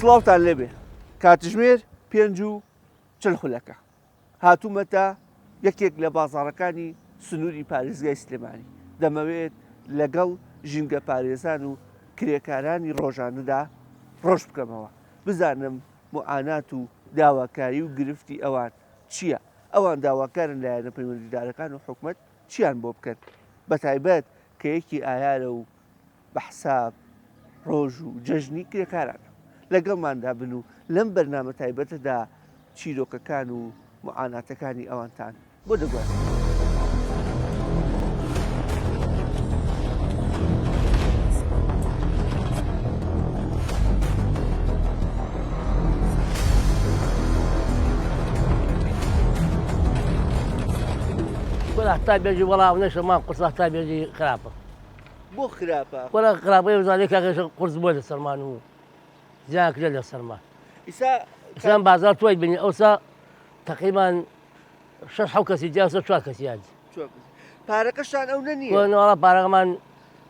سڵاوتان لێبێ کاتژمێر پێنج و چل خولەکە هاتوومەتە یەکێک لە بازاڕەکانی سنووری پارێزگای سلێمانی دەمەوێت لەگەڵ ژینگە پارێزان و کرێکارانی ڕۆژانەدا ڕۆژ بکەمەوە بزانم معانات و داواکاری و گرفتی ئەوان چییە ئەوان داواکارن لایەنە پەیوەندیدارەکان و حکومەت چیان بۆ بکەن بەتایبەت کە یەکی ئایارە و بە حساب ڕۆژ و جەژنی کرێکارانە. لەگەڵماندا بن و لەم بەرنامە تایبەتەدا چیرۆکەکان و موعاناتەکانی ئەوانتان بۆ دەگوازینەوە. وەڵا تا بێژی وەڵا ئەونەش مان قورسە تا بێژی خراپە. بۆ خراپە؟ وەڵا خراپەی وزانێ کاکە قورس بووە لەسەرمان و زیان کرێ لەسەرمان. ئیسا ئیسان بازار تۆی بینی ئەوسا تەقریبان شەش حەو کەسی دیاسە چوار کەسیان. پارەکەشتان ئەو نە نییە؟ وەڵا پارەکەمان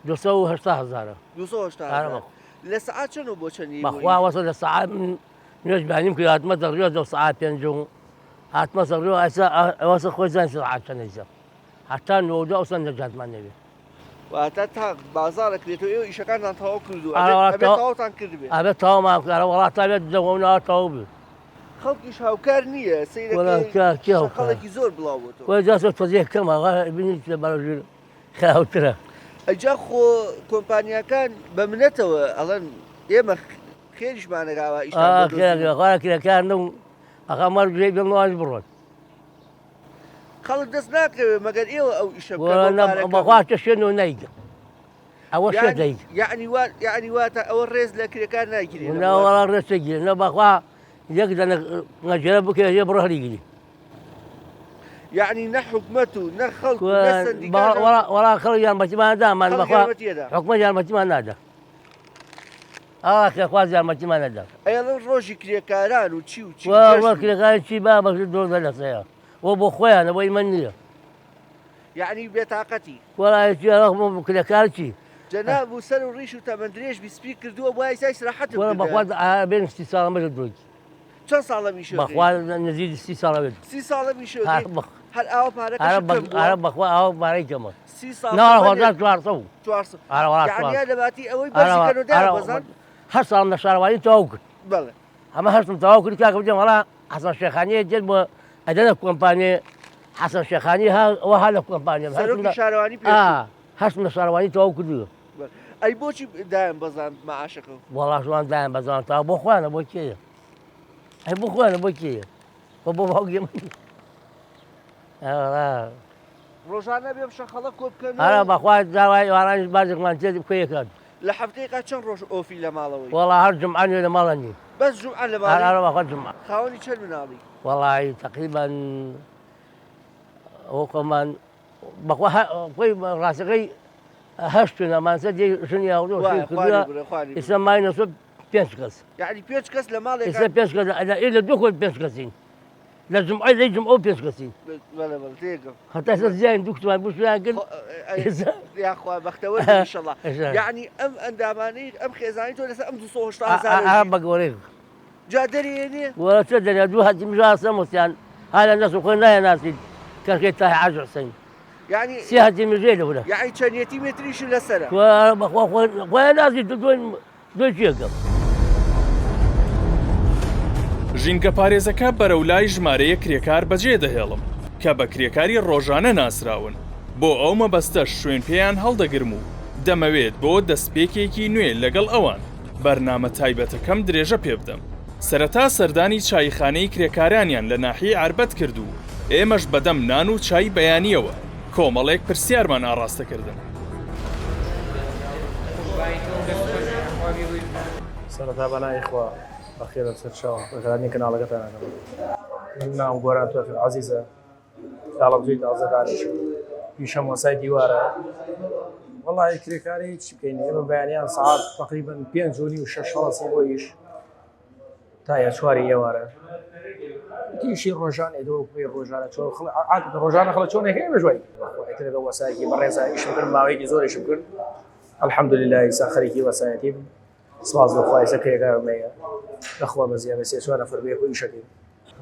280 هەزارە. 280 هەزار. لە سەعات چەند و بۆ چەندی؟ بەخوا وەسە لە سەعات من نوێژ بەیانیم کرد هاتمە دەڕیۆ دە سەعات پێنج و هاتمە سەڕیۆ ئەسا ئەوەسە خۆی زان سەعات چەندە هەتا 92 ئەوسا نەجاتمان نەبێ. واتە تا بازاڕ ئەکرێتەوە ئێوە ئیشەکانتان تەواو کردووە ئەبێت تەواوتان کردبێ. ئەبێت تەواومان کرد ئەرە وەڵا تا بێت دەوە و ناوە تەواو بێ. خەڵکیش هاوکار نییە سەیرەکەی شەقەڵێکی زۆر بڵاو بۆتەوە. وەڵا جا سەر تۆزێک کەمە بینی بەرەو ژوور خراوترە. ئەجا خۆ کۆمپانیاکان بە منەتەوە ئەڵێن ئێمە خێریشمان ئەگاوە ئیشتان بۆ دۆزینەوە. خوا کرێکار نەبوو ئەخا مەرگ جێی بێڵن ئەوانیش بڕۆن. خەڵک دەست ناکەوێت مەگەر ئێوە ئەو ئیشە بکەن بەو پارە کەمە. بەخوا تۆ شوێن و نایگە ئەوە شوێن دەیگە. یەعنی وا یەعنی واتە ئەوە ڕێز لە کرێکار ناگیرێ لە وڵات. وەڵا ڕێز دەگیرێ نە بەخوا یەک دەنە نەجێرە بکەوێ یە بڕۆ هەڵیگری. یەعنی نە حکومەت و نە خەڵک و نە سەندیکا وەڵا خەڵک یارمەتیمان نەدامان بەخوا حکومەت یارمەتیمان نادا. ئاوا خێرخواز یارمەتیمان نەدا. ئەیەڵێن ڕۆژی کرێکاران و چی و چی و وا جەژن و. کرێکاران چی با بەس دۆزە لەسەیە و بۆ خۆیانە بۆ ئیمە نییە. یەعنی بێتاقەتی. وەڵا چی ئەوە بۆ کرێکار چی. جەناب و سەر و ڕیش و تەمەن درێژ بی سپی کردووە بۆ ئایسا ئیسراحەتم وەڵا بەخوا کردایە. بێن سی ساڵە مەژە درۆی. چەند ساڵە میشۆ بەخوا نزیک سی ساڵە بێت. سی ساڵە میشۆ هەر ئاوە پارەکەشت کەم بووە؟ ئارە بەخوا ئاوە پارەی کەمە. سی ساڵ نا وەڵا 400 بوو. 400 ئارە وەڵا یەعنی یا لەباتی ئەوەی بەرزی کەن و دایان بەزان؟ هەشت ساڵم لە شارەوانی تەواو کرد. بەڵێ. ئەمە هەشتم تەواو کرد کاکە بجێم وەڵا حەسەن شێخانیە دێت بۆ ئەدەنە کۆمپانیێ حەسەن شێخانی ها ئەوە ها لە کۆمپانیە سەرۆکی شارەوانی پێشوو. هەشتم لە شارەوانی تەواو کردووە. ئەی بۆچی دایان بەزاند مەعاشەکە؟ وەڵا شوان دایان بەزاند تا بۆ خۆیانە بۆ کێیە؟ ئەی بۆ خۆیانە بۆ کێیە؟ بۆ بۆ باوکی من. ڕۆژانە بێم شەخەڵە کۆ بکەن و. ئەرە بەخوا داوای ئێوارانیش بازێکمان تێ بکەیەکات. لە هەفتەیەکا چەند ڕۆژ ئۆفی لە ماڵەوەی؟ وەڵا هەر جومعە نوێ لە ماڵە نیم. بەس جومعە لە ماڵی؟ ئەرە بەخوا جومعە. خاوەنی چەند مناڵی؟ وەڵی تەقریبەن ئەوە خۆمان بەخوا خۆی ڕاستەکەی هەشت نەمانسە دێ ژنی هاوردووە وایە، شووی کردووە خوانی بڕێ، خوانی بڕێ. ئێستا ماینەسۆ پێنج کەس. یەعنی پێنج کەس لە ماڵێکا؟ ئێستا پێنج کەس لە ئێ لە دوو خۆی پێنج کەسین. لە جومعەی لەی جومعە و پێنج کەسین. بەڵێ بەڵێ تێگەم. هەتا ئێستا زیاین دوو کچمان بوو شویان کرد. ئێستا یاخوا بەختەوەر بن ئیشەڵا. یەعنی ئەم ئەندامانەی ئەم خێزانەی تۆ لەسەر ئەم 280 هەزارە ژین. ئا بە گەورەی. جا دەرێنێ؟ وەڵا چۆن دەرێ دوو هەتیم ژا سەموسیان ها لە نەس خۆی نایاناسیت کەرکەی تای عاج حوسین. یەعنی سێ هەتیم ژێ لەورە. یەعنی چەند یەتیمێ تریشت لەسەرە؟ بەخوا خۆی خۆیان ناسی تو دوێن دوێن چیەکەم. ژینگەپارێزەکە بەرەو لای ژمارەیەک کرێکار بەجێ دەهێڵم کە بە کرێکاری ڕۆژانە ناسراون، بۆ ئەو مەبەستەش شوێن پێیان هەڵدەگرم و دەمەوێت بۆ دەستپێکێکی نوێ لەگەڵ ئەوان بەرنامە تایبەتەکەم درێژە پێبدەم. سەرەتا سەردانی چایخانەی کرێکارانیان لە ناحیەی عەربەت کرد و ئێمەش بەدەم نان و چای بەیانییەوە کۆمەڵێک پرسیارمان ئاڕاستە کردن. سەرەتا بە ناوی خوا بەخێربێن سەرچاوم ڕێکخەرانی کەناڵەکەتان ئەکەم من ناوم گۆران تۆفیق عەزیزە داڵەبجەی تازە دانیشم پیشەم وەسای دیوارە وەڵی کرێکاری چی بکەین ئێمە بەیانیان سەعات تقریبا پێنج و نیو شەش هەڵەسی بۆ ئیش تا یا چواری ئێوارە تیشی ڕۆژان ئێدۆ پێی ڕۆژانە چۆن ڕۆژانە خەڵک چۆن هەیە بەژوای ئیتر لەگەڵ وەسایەکی بەڕێزا ئیشم کرد ماوەیەکی زۆریشم کرد الحمدلله ئیسا خەریکی وەسایەتی بم. سپاس بۆ خوا ئێستا کرێکارم هەیە لە خوا بەزیاد بێ سێ چوار نەفەر بەیەکەوە ئیشەکەین.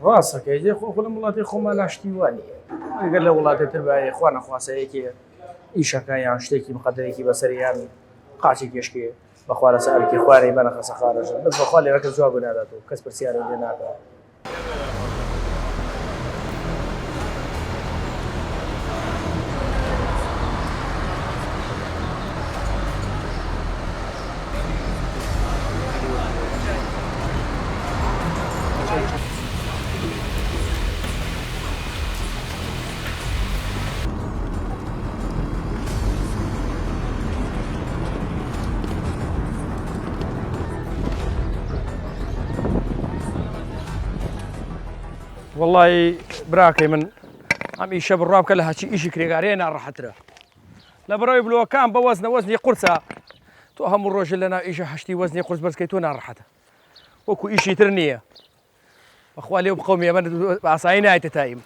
ڕاستەکەی دێ خۆ خۆ لەم وڵاتی خۆمان شتی وا نییە ئەگەر لە وڵاتی تر باێ خوا نەخواسە یەکێ ئیشەکە یان شتێکی مقدرێکی بەسەر یان قاچێک یشکێ بەخوا لەسەر ئەرکی خوارەی بەنە خەسەخانەشن بەس بەخوا لێرە کەس جواب نادات و کەس پرسیارم لێ ناکات. وەڵی براکەی من ئەم ئیشە بڕوا بکە لە هەچی ئیشی کرێگارەیە ناڕەحەترە لە بەرەوەی بلۆکان بە وەزنە وەزنی قورسە تۆ هەموو ڕۆژە لە ناو ئیشە هەشتی وەزنی قورس بەرزکەی تۆ ناڕەحەتە وەکو ئیشی تر نییە بەخوا لێو بقەومی ئەمە ئاسایی نایتە تایم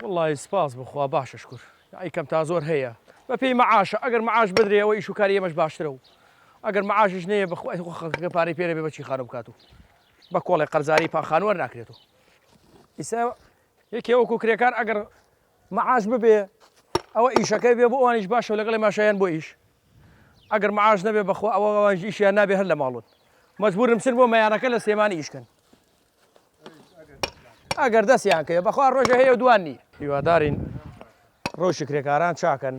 وڵی سپاس بخوا باشە شکر ئەی کەم تا زۆر هەیە بە پێی معاشە ئەگەر معاش بدرێ ئەوە ئیش و کاری ئێمەش باشترە و ئەگەر معاشیش نەیە بەخوای خۆ خەڵکەکە پارەی پێ نەبێ بەچی خانوو بکات و بە کۆڵێ قەرزاری پا خانوو وەرناکرێت و ئیسا یەکێ وەکو کرێکار ئەگەر معاش ببێ ئەوە ئیشەکەی بێ بۆ ئەوانیش باشە و لەگەڵی ماشایان بۆ ئیش ئەگەر معاش نەبێ بەخوا ئەوە ئەوانیش ئیشیان نابێ هەر لە ماڵون مەجبورن بچن بۆ مەیانەکە لە سلێمانی ئیش کەن ئەگەر دەستیان کەوێ بەخوا ڕۆژە هەیە و دوان نییە. هیوادارین ڕەوشی کرێکاران چاکەن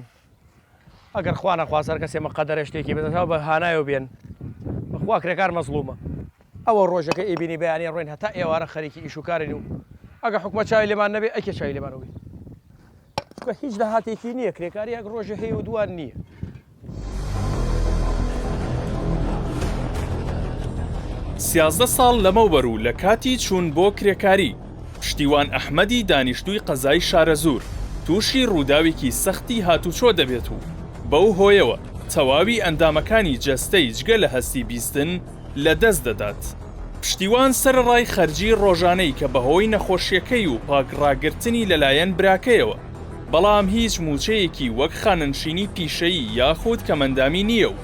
ئەگەر خوا نەخواست هەر کەسێ مقەدەرە شتێکی بەدەستەوە بە هانایەوە بێن بەخوا کرێکار مەزڵومە ئەوە ڕۆژەکە ئیبینی بەیانی ڕۆین هەتا ئێوارە خەریکی ئیش و کارین و ئەگە حکومەت چاوی لێمان نەبێ ئەکێ چاوی لێمان بێ چونکە هیچ داهاتێکی نییە کرێکاری یەک ڕۆژە هەیە و دوان نییە. 13 ساڵ لەمەوبەر و لە کاتی چوون بۆ کرێکاری، پشتیوان ئەحمەدی دانیشتووی قەزای شارەزوور تووشی ڕووداوێکی سەختی هاتوچۆ دەبێت و بەو هۆیەوە تەواوی ئەندامەکانی جەستەی جگە لە هەستی بیستن لەدەست دەدات. پشتیوان سەرەڕای خەرجی ڕۆژانەی کە بەهۆی نەخۆشیەکەی و پاک ڕاگرتنی لەلایەن براکەیەوە، بەڵام هیچ مووچەیەکی وەک خانەنشینی پیشەیی یاخود کەمئەندامی نییە و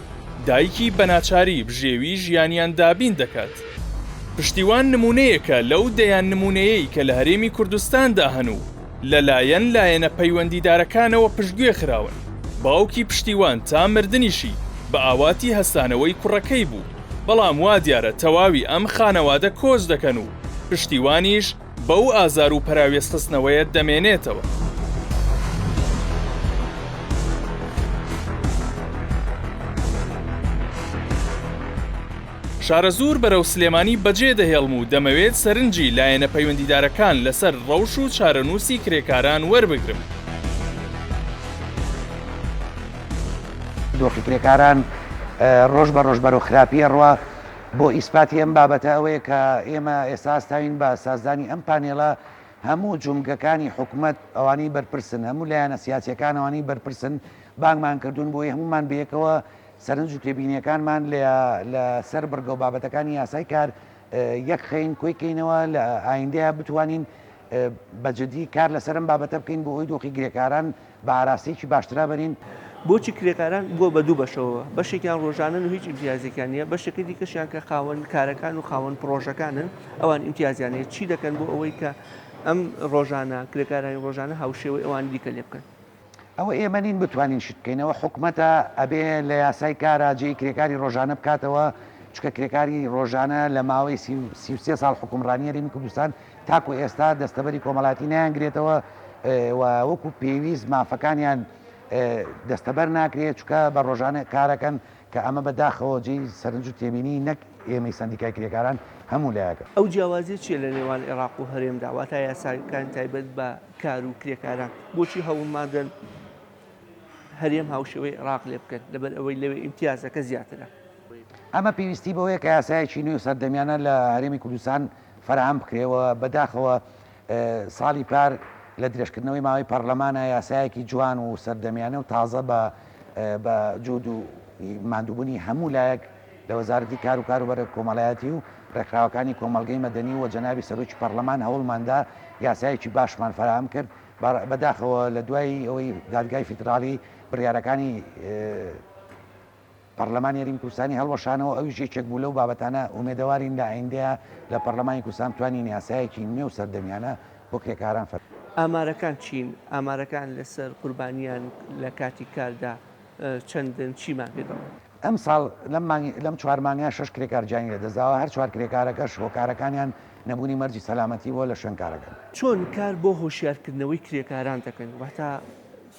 دایکی بەناچاری بژێوی ژیانیان دابین دەکات. پشتیوان نموونەیەکە لەو دەیان نموونەیەی کە لە هەرێمی کوردستاندا هەن و لەلایەن لایەنە پەیوەندیدارەکانەوە پشتگوێ خراون، باوکی پشتیوان تا مردنیشی بە ئاواتی هەستانەوەی کوڕەکەی بوو، بەڵام وا دیارە تەواوی ئەم خانەوادە کۆچ دەکەن و پشتیوانیش بەو ئازار و پەراوێزخستنەوەیە دەمێنێتەوە. شارەزوور بەرەو سلێمانی بەجێ دەهێڵم و دەمەوێت سەرنجی لایەنە پەیوەندیدارەکان لەسەر ڕەوش و چارەنووسی کرێکاران وەربگرم. دۆخی کرێکاران ڕۆژ بە ڕۆژ بەرەو خراپی ئەڕوا، بۆ ئیسپاتی ئەم بابەتە ئەوەیە کە ئێمە ئێستا هەستاوین بە سازدانی ئەم پانێڵە، هەموو جومگەکانی حکومەت ئەوانەی بەرپرسن، هەموو لایەنە سیاسییەکان ئەوانەی بەرپرسن بانگمان کردوون بۆی هەموومان بەیەکەوە سەرنج و تێبینییەکانمان لە لە سەر بڕگە و بابەتەکانی یاسای کار یەک خەین، کۆی کەینەوە، لە ئایندەیا بتوانین بە جدی کار لەسەر ئەم بابەتە بکەین بۆ ئەوەی دۆخی گرێکاران بە ئاراستەیەکی باشترا بەرین. بۆچی کرێکاران بووە بە دوو بەشەوە، بەشێکیان ڕۆژانەن و هیچ ئیمتیازێکیان نییە، بەشێکی دیکەشیان کە خاوەن کارەکان و خاوەن پڕۆژەکانن ئەوان ئیمتیازیان هەیە، چی دەکەن بۆ ئەوەی کە ئەم ڕۆژانە کرێکارانی ڕۆژانە هاوشێوەی ئەوانی دیکە لێ بکەن؟ ئەوە ئێمە نین بتوانین شت بکەین، ئەوە حکومەتە ئەبێ لە یاسای کارا جێی کرێکاری ڕۆژانە بکاتەوە، چونکە کرێکاری ڕۆژانە لە ماوەی 33 ساڵ حوکمڕانی هەرێمی کوردستان تاکو ئێستا دەستەبەری کۆمەڵایەتی نایانگرێتەوە و وەکو پێویست مافەکانیان دەستەبەر ناکرێت، چونکە بە ڕۆژانە کارەکەن، کە ئەمە بە داخەوە جێی سەرنج و تێبینی نەک ئێمەی سەندیکای کرێکاران هەموو لایەکە. ئەو جیاوازیە چیە لە نێوان عێراق و هەرێمدا واتا یاساکان تایبەت بە کار و کرێکاران بۆچی هەوڵ نادەن هەرێم هاوشێوەی عێراق لێ بکەن لەبەر ئەوەی لەوێ ئیمتیازەکە زیاترە؟ ئەمە پێویستی بەوەیە کە یاسایەکی نوێ و سەردەمیانە لە هەرێمی کوردستان فەراهەم بکرێ و بەداخەوە ساڵی پار لە درێژکردنەوەی ماوەی پەڕلەمانە یاسایەکی جوان و سەردەمیانە و تازە بە بە جوهد و ماندووبوونی هەموو لایەک لە وەزارەتی کار و کاروبارە کۆمەڵایەتی و ڕێکخراوەکانی کۆمەڵگەی مەدەنی و جەنابی سەرۆکی پەڕلەمان هەوڵماندا یاسایەکی باشمان فەراهەم کرد بەداخەوە لە دوای ئەوەی دادگای فیدراڵی بڕیارەکانی. پەڕلەمانی هەرێمی کوردستانی هەڵوەشانەوە، ئەویش یەکێک بوو لەو بابەتانە، ئومێدەوارین لە ئایندەیا لە پەڕلەمانی کوردستان بتوانین یاسایەکی نوێ و سەردەمیانە بۆ کرێکاران فەر. ئامارەکان چین؟ ئامارەکان لەسەر قوربانیان لە کاتی کاردا چەندن؟ چیمان پێ دەڵێن؟ ئەمساڵ لەم مانگ لەم چوار مانگە شەش کرێکار گیانی لەدەستداوە، هەر چوار کرێکارەکەش هۆکارەکانیان نەبوونی مەرجی سەلامەتی بووە لە شوێن کارەکە. چۆن کار بۆ هۆشیارکردنەوەی کرێکاران دەکەن؟ واتە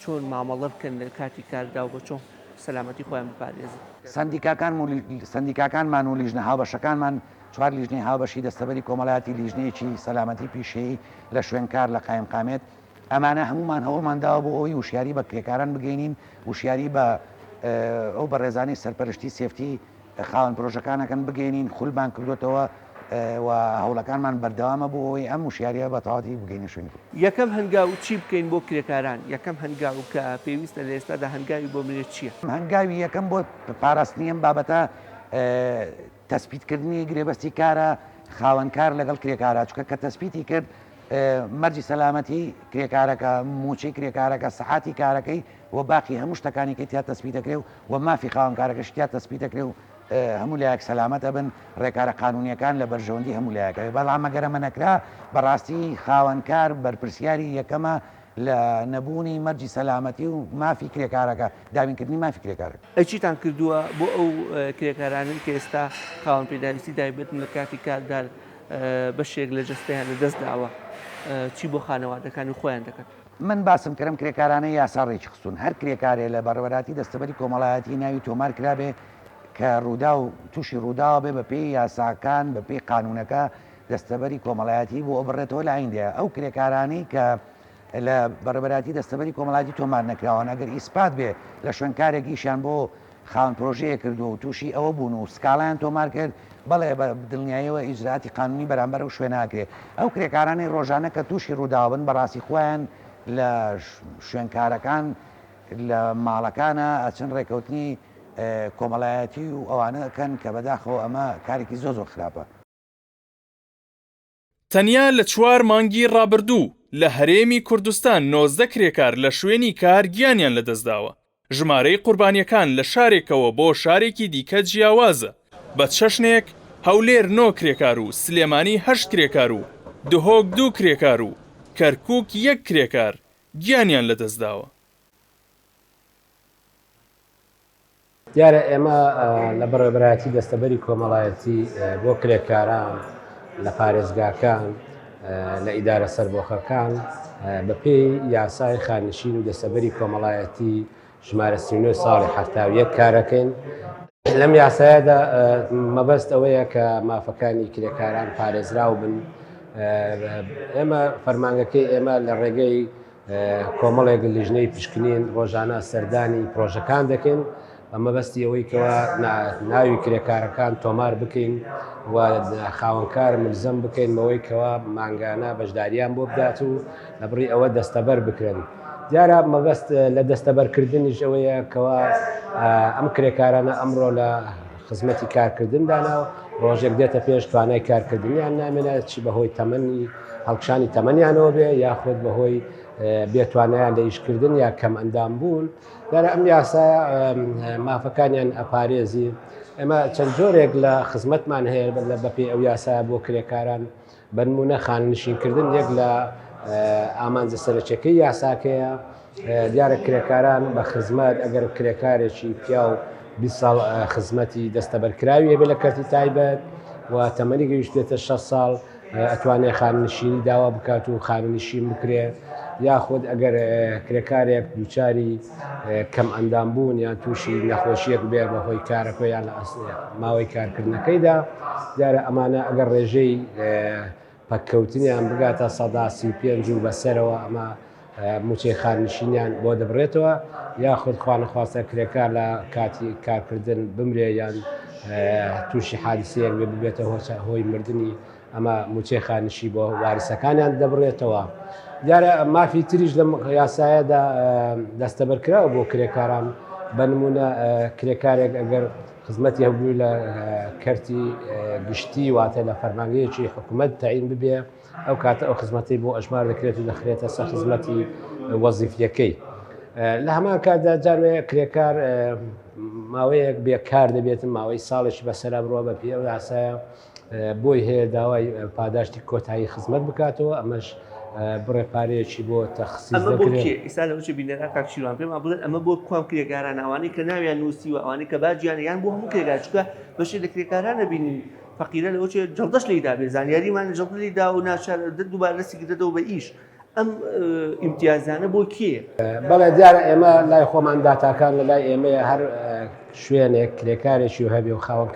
چۆن مامەڵە بکەن لە کاتی کاردا و چۆن سەلامەتی خۆیان بپارێزن؟ سەندیکاکان و سەندیکاکانمان و لیژنە هاوبەشەکانمان، چوار لیژنەی هاوبەشی دەستەبەری کۆمەڵایەتی، لیژنەیەکی سەلامەتی پیشەیی لە شوێن کار لە قایمقامێت، ئەمانە هەموومان هەوڵمان داوە بۆ ئەوەی وشیاری بە کرێکاران بگەینین، وشیاری بە ئەو بەڕێزانەی سەرپەرشتی سێفتی خاوەن پرۆژەکان ئەکەن بگەینین، خولمان کردۆتەوە و هەوڵەکانمان بەردەوامە بۆ ئەوەی ئەم وشیارییە بە تەواوەتی بگەینە شوێنی خۆی. یەکەم هەنگاو چی بکەین بۆ کرێکاران؟ یەکەم هەنگاو کە پێویستە لە ئێستادا هەنگاوی بۆ بنرێت چییە؟ هەنگاوی یەکەم بۆ پاراستنی ئەم بابەتە تەسبیتکردنی گرێبەستی کارە خاوەن کار لەگەڵ کرێکارا، چونکە کە تەسبیتی کرد مەرجی سەلامەتی کرێکارەکە، مووچەی کرێکارەکە، سەعاتی کارەکەی و باقی هەموو شتەکانی کەی تیا تەسبیت دەکرێ و مافی خاوەنکارەکەشی تیا تەسبیت دەکرێ و هەموو لایەک سەلامەت ئەبن، ڕێکارە قانوونییەکان لە بەرژەوەندی هەموو لایەک ئەبێ، بەڵام ئەگەر ئەمە نەکرا بەڕاستی خاوەنکار بەرپرسیاری یەکەمە لە نەبوونی مەرجی سەلامەتی و مافی کرێکارەکە، دابینکردنی مافی کرێکارەکە. ئەی چیتان کردووە بۆ ئەو کرێکارانەی کە ئێستا خاوەن پێداویستی تایبەتن لە کاتی کاردا بەشێک لە جەستەیان لەدەست داوە، چی بۆ خانەوادەکانی خۆیان دەکەن؟ من باسم کرد ئەم کرێکارانە یاسا ڕێکی خستوون، هەر کرێکارێ لە بەڕێوەبەرایەتی دەستەبەری کۆمەڵایەتی ناوی تۆمار کرابێ کە ڕووداو تووشی ڕووداوە بێ بە پێی یاساکان بە پێی قانوونەکە دەستەبەری کۆمەڵایەتی بۆ ئەبڕێتەوە لە ئایندەیە ئەو کرێکارانەی کە لە بەڕێوەبەرایەتی دەستەبەری کۆمەڵایەتی تۆمار نەکراوان ئەگەر ئیسپات بێ لە شوێنکارێک ئیشیان بۆ خاوەن پرۆژەیەک کردووە و تووشی ئەوە بوون و سکاڵایان تۆمار کرد، بەڵێ بە دڵنیاییەوە ئیجرائاتی قانوونی بەرامبەر ئەو شوێنە ئەکرێ. ئەو کرێکارانەی ڕۆژانە کە تووشی ڕووداو بن بەڕاستی خۆیان لە شوێنکارەکان لە ماڵەکانا ئەچن ڕێکەوتنی کۆمەڵایەتی و ئەوانە ئەکەن کە بەداخەوە ئەمە کارێکی زۆر زۆر خراپە. تەنیا لە چوار مانگی ڕابردوو لە هەرێمی کوردستان 19 کرێکار لە شوێنی کار گیانیان لەدەستداوە، ژمارەی قوربانییەکان لە شارێکەوە بۆ شارێکی دیکە جیاوازە، بە چەشنێک هەولێر نۆ کرێکار و سلێمانی هەشت کرێکار و دهۆک دوو کرێکار و کەرکوک یەک کرێکار گیانیان لەدەستداوە. دیارە ئێمە لە بەڕێوەبەرایەتی دەستەبەری کۆمەڵایەتی بۆ کرێکاران لە پارێزگاکان لە ئیدارە سەربەخۆکان بەپێی یاسای خانشین و دەستەبەری کۆمەڵایەتی ژمارە 39 ساڵی 71 کارەکەین لەم یاسایەدا مەبەست ئەوەیە کە مافەکانی کرێکاران پارێزراو بن ئێمە فەرمانگەکەی ئێمە لە ڕێگەی کۆمەڵێک لیژنەی پشکنین ڕۆژانە سەردانی پرۆژەکان دەکەین بە مەبەستی ئەوەی کەوا ناوی کرێکارەکان تۆمار بکەین و خاوەنکار ملزەم بکەین بەوەی کەوا مانگانە بەشداریان بۆ بدات و لە بڕی ئەوە دەستەبەر بکرێن. دیارە مەبەست لە دەستەبەرکردنیش ئەوەیە کەوا ئەم کرێکارانە ئەمڕۆ لە خزمەتی کارکردندانە و ڕۆژێک دێتە پێش توانای کارکردنیان نامێنێت چی بەهۆی تەمەنی هەڵکشانی تەمەنیانەوە بێ یاخود بەهۆی بێتوانایان لە ئیشکردن یا کەم ئەندام بوون دیارە ئەم یاسایە مافەکانیان ئەپارێزی ئێمە چەند جۆرێک لە خزمەتمان هەیە لە بەپێی ئەو یاسایە بۆ کرێکاران بەنمونە خانەنشینکردن یەک لە ئامانجە سەرەکیەکەی یاساکەیە دیارە کرێکاران بە خزمەت ئەگەر کرێکارێکی پیاو 20 ساڵ خزمەتی دەستەبەرکراوی هەبێ لە کەرتی تایبەت و تەمەنی گەیشتێتە 6 ساڵ ئەتوانێ خانەنشینی داوا بکات و خانەنشین بکرێ یاخود ئەگەر کرێکارێک دووچاری کەم ئەندام بوون یان تووشی نەخۆشیەک بێ بە هۆی کارەکە یان لە ماوەی کارکردنەکەیدا دیارە ئەمانە ئەگەر ڕێژەی پەککەوتنیان بگاتە سەدا 35 و بەسەرەوە ئەمە موچەی خاننشینیان بۆ دەبرێتەوە یاخود خوانەخواستە کرێکار لە کاتی کارکردن بمرێ یان تووشی حادیسەیەک بێ ببێتە هۆی مردنی ئەمە موچەی خانشی بۆ وارسەکانیان دەبڕێتەوە. دیارە مافی تریش لەم یاسایەدا دەستەبەرکراوە بۆ کرێکاران بە نمونە کرێکارێک ئەگەر خزمەتی هەبوو لە کەرتی گشتی واتە لە فەرمانگەیەکی حکوومەت تەعین ببێ ئەو کاتە ئەو خزمەتی بۆ ئەژمار دەکرێت و دەخرێتە سەر خزمەتی وەزیفیەکەی. لە هەمان کاتدا جاروێ کرێکار. ماوەیەک بێکار دەبێتن ماوەی ساڵێکی بەسەرا بڕوا بە پێی ئەو یاسایە بۆی هەیە داوای پاداشتی کۆتایی خزمەت بکاتەوە ئەمەش بڕێ پارەیەکی بۆ تەخسیس ئەمە بۆ دەکرێت. کێ ئیستا لەوە چێ بینەران کاک شیروان پێمان بڵێن ئەمە بۆ کوام کرێکاران ئەوانەی کە ناویان نووسیوە ئەوانەی کە باجیانە یان بۆ هەموو کرێکار چونکە بەشێ لە کرێکارانە بینین فەقیرە لەوە چێ جەڵدەش لێی دابێ زانیاریمان جەڵدە لێی دا و ناچار دووبارە دەستی گرتەوە بە ئیش ئەم ئیمتیازانە بۆ کێیە؟ بەڵێ دیارە ئێمە لای خۆمان داتاکان لە لای ئێمەیە هەر شوێنێک کرێکارێکی هەبێ و خاوەن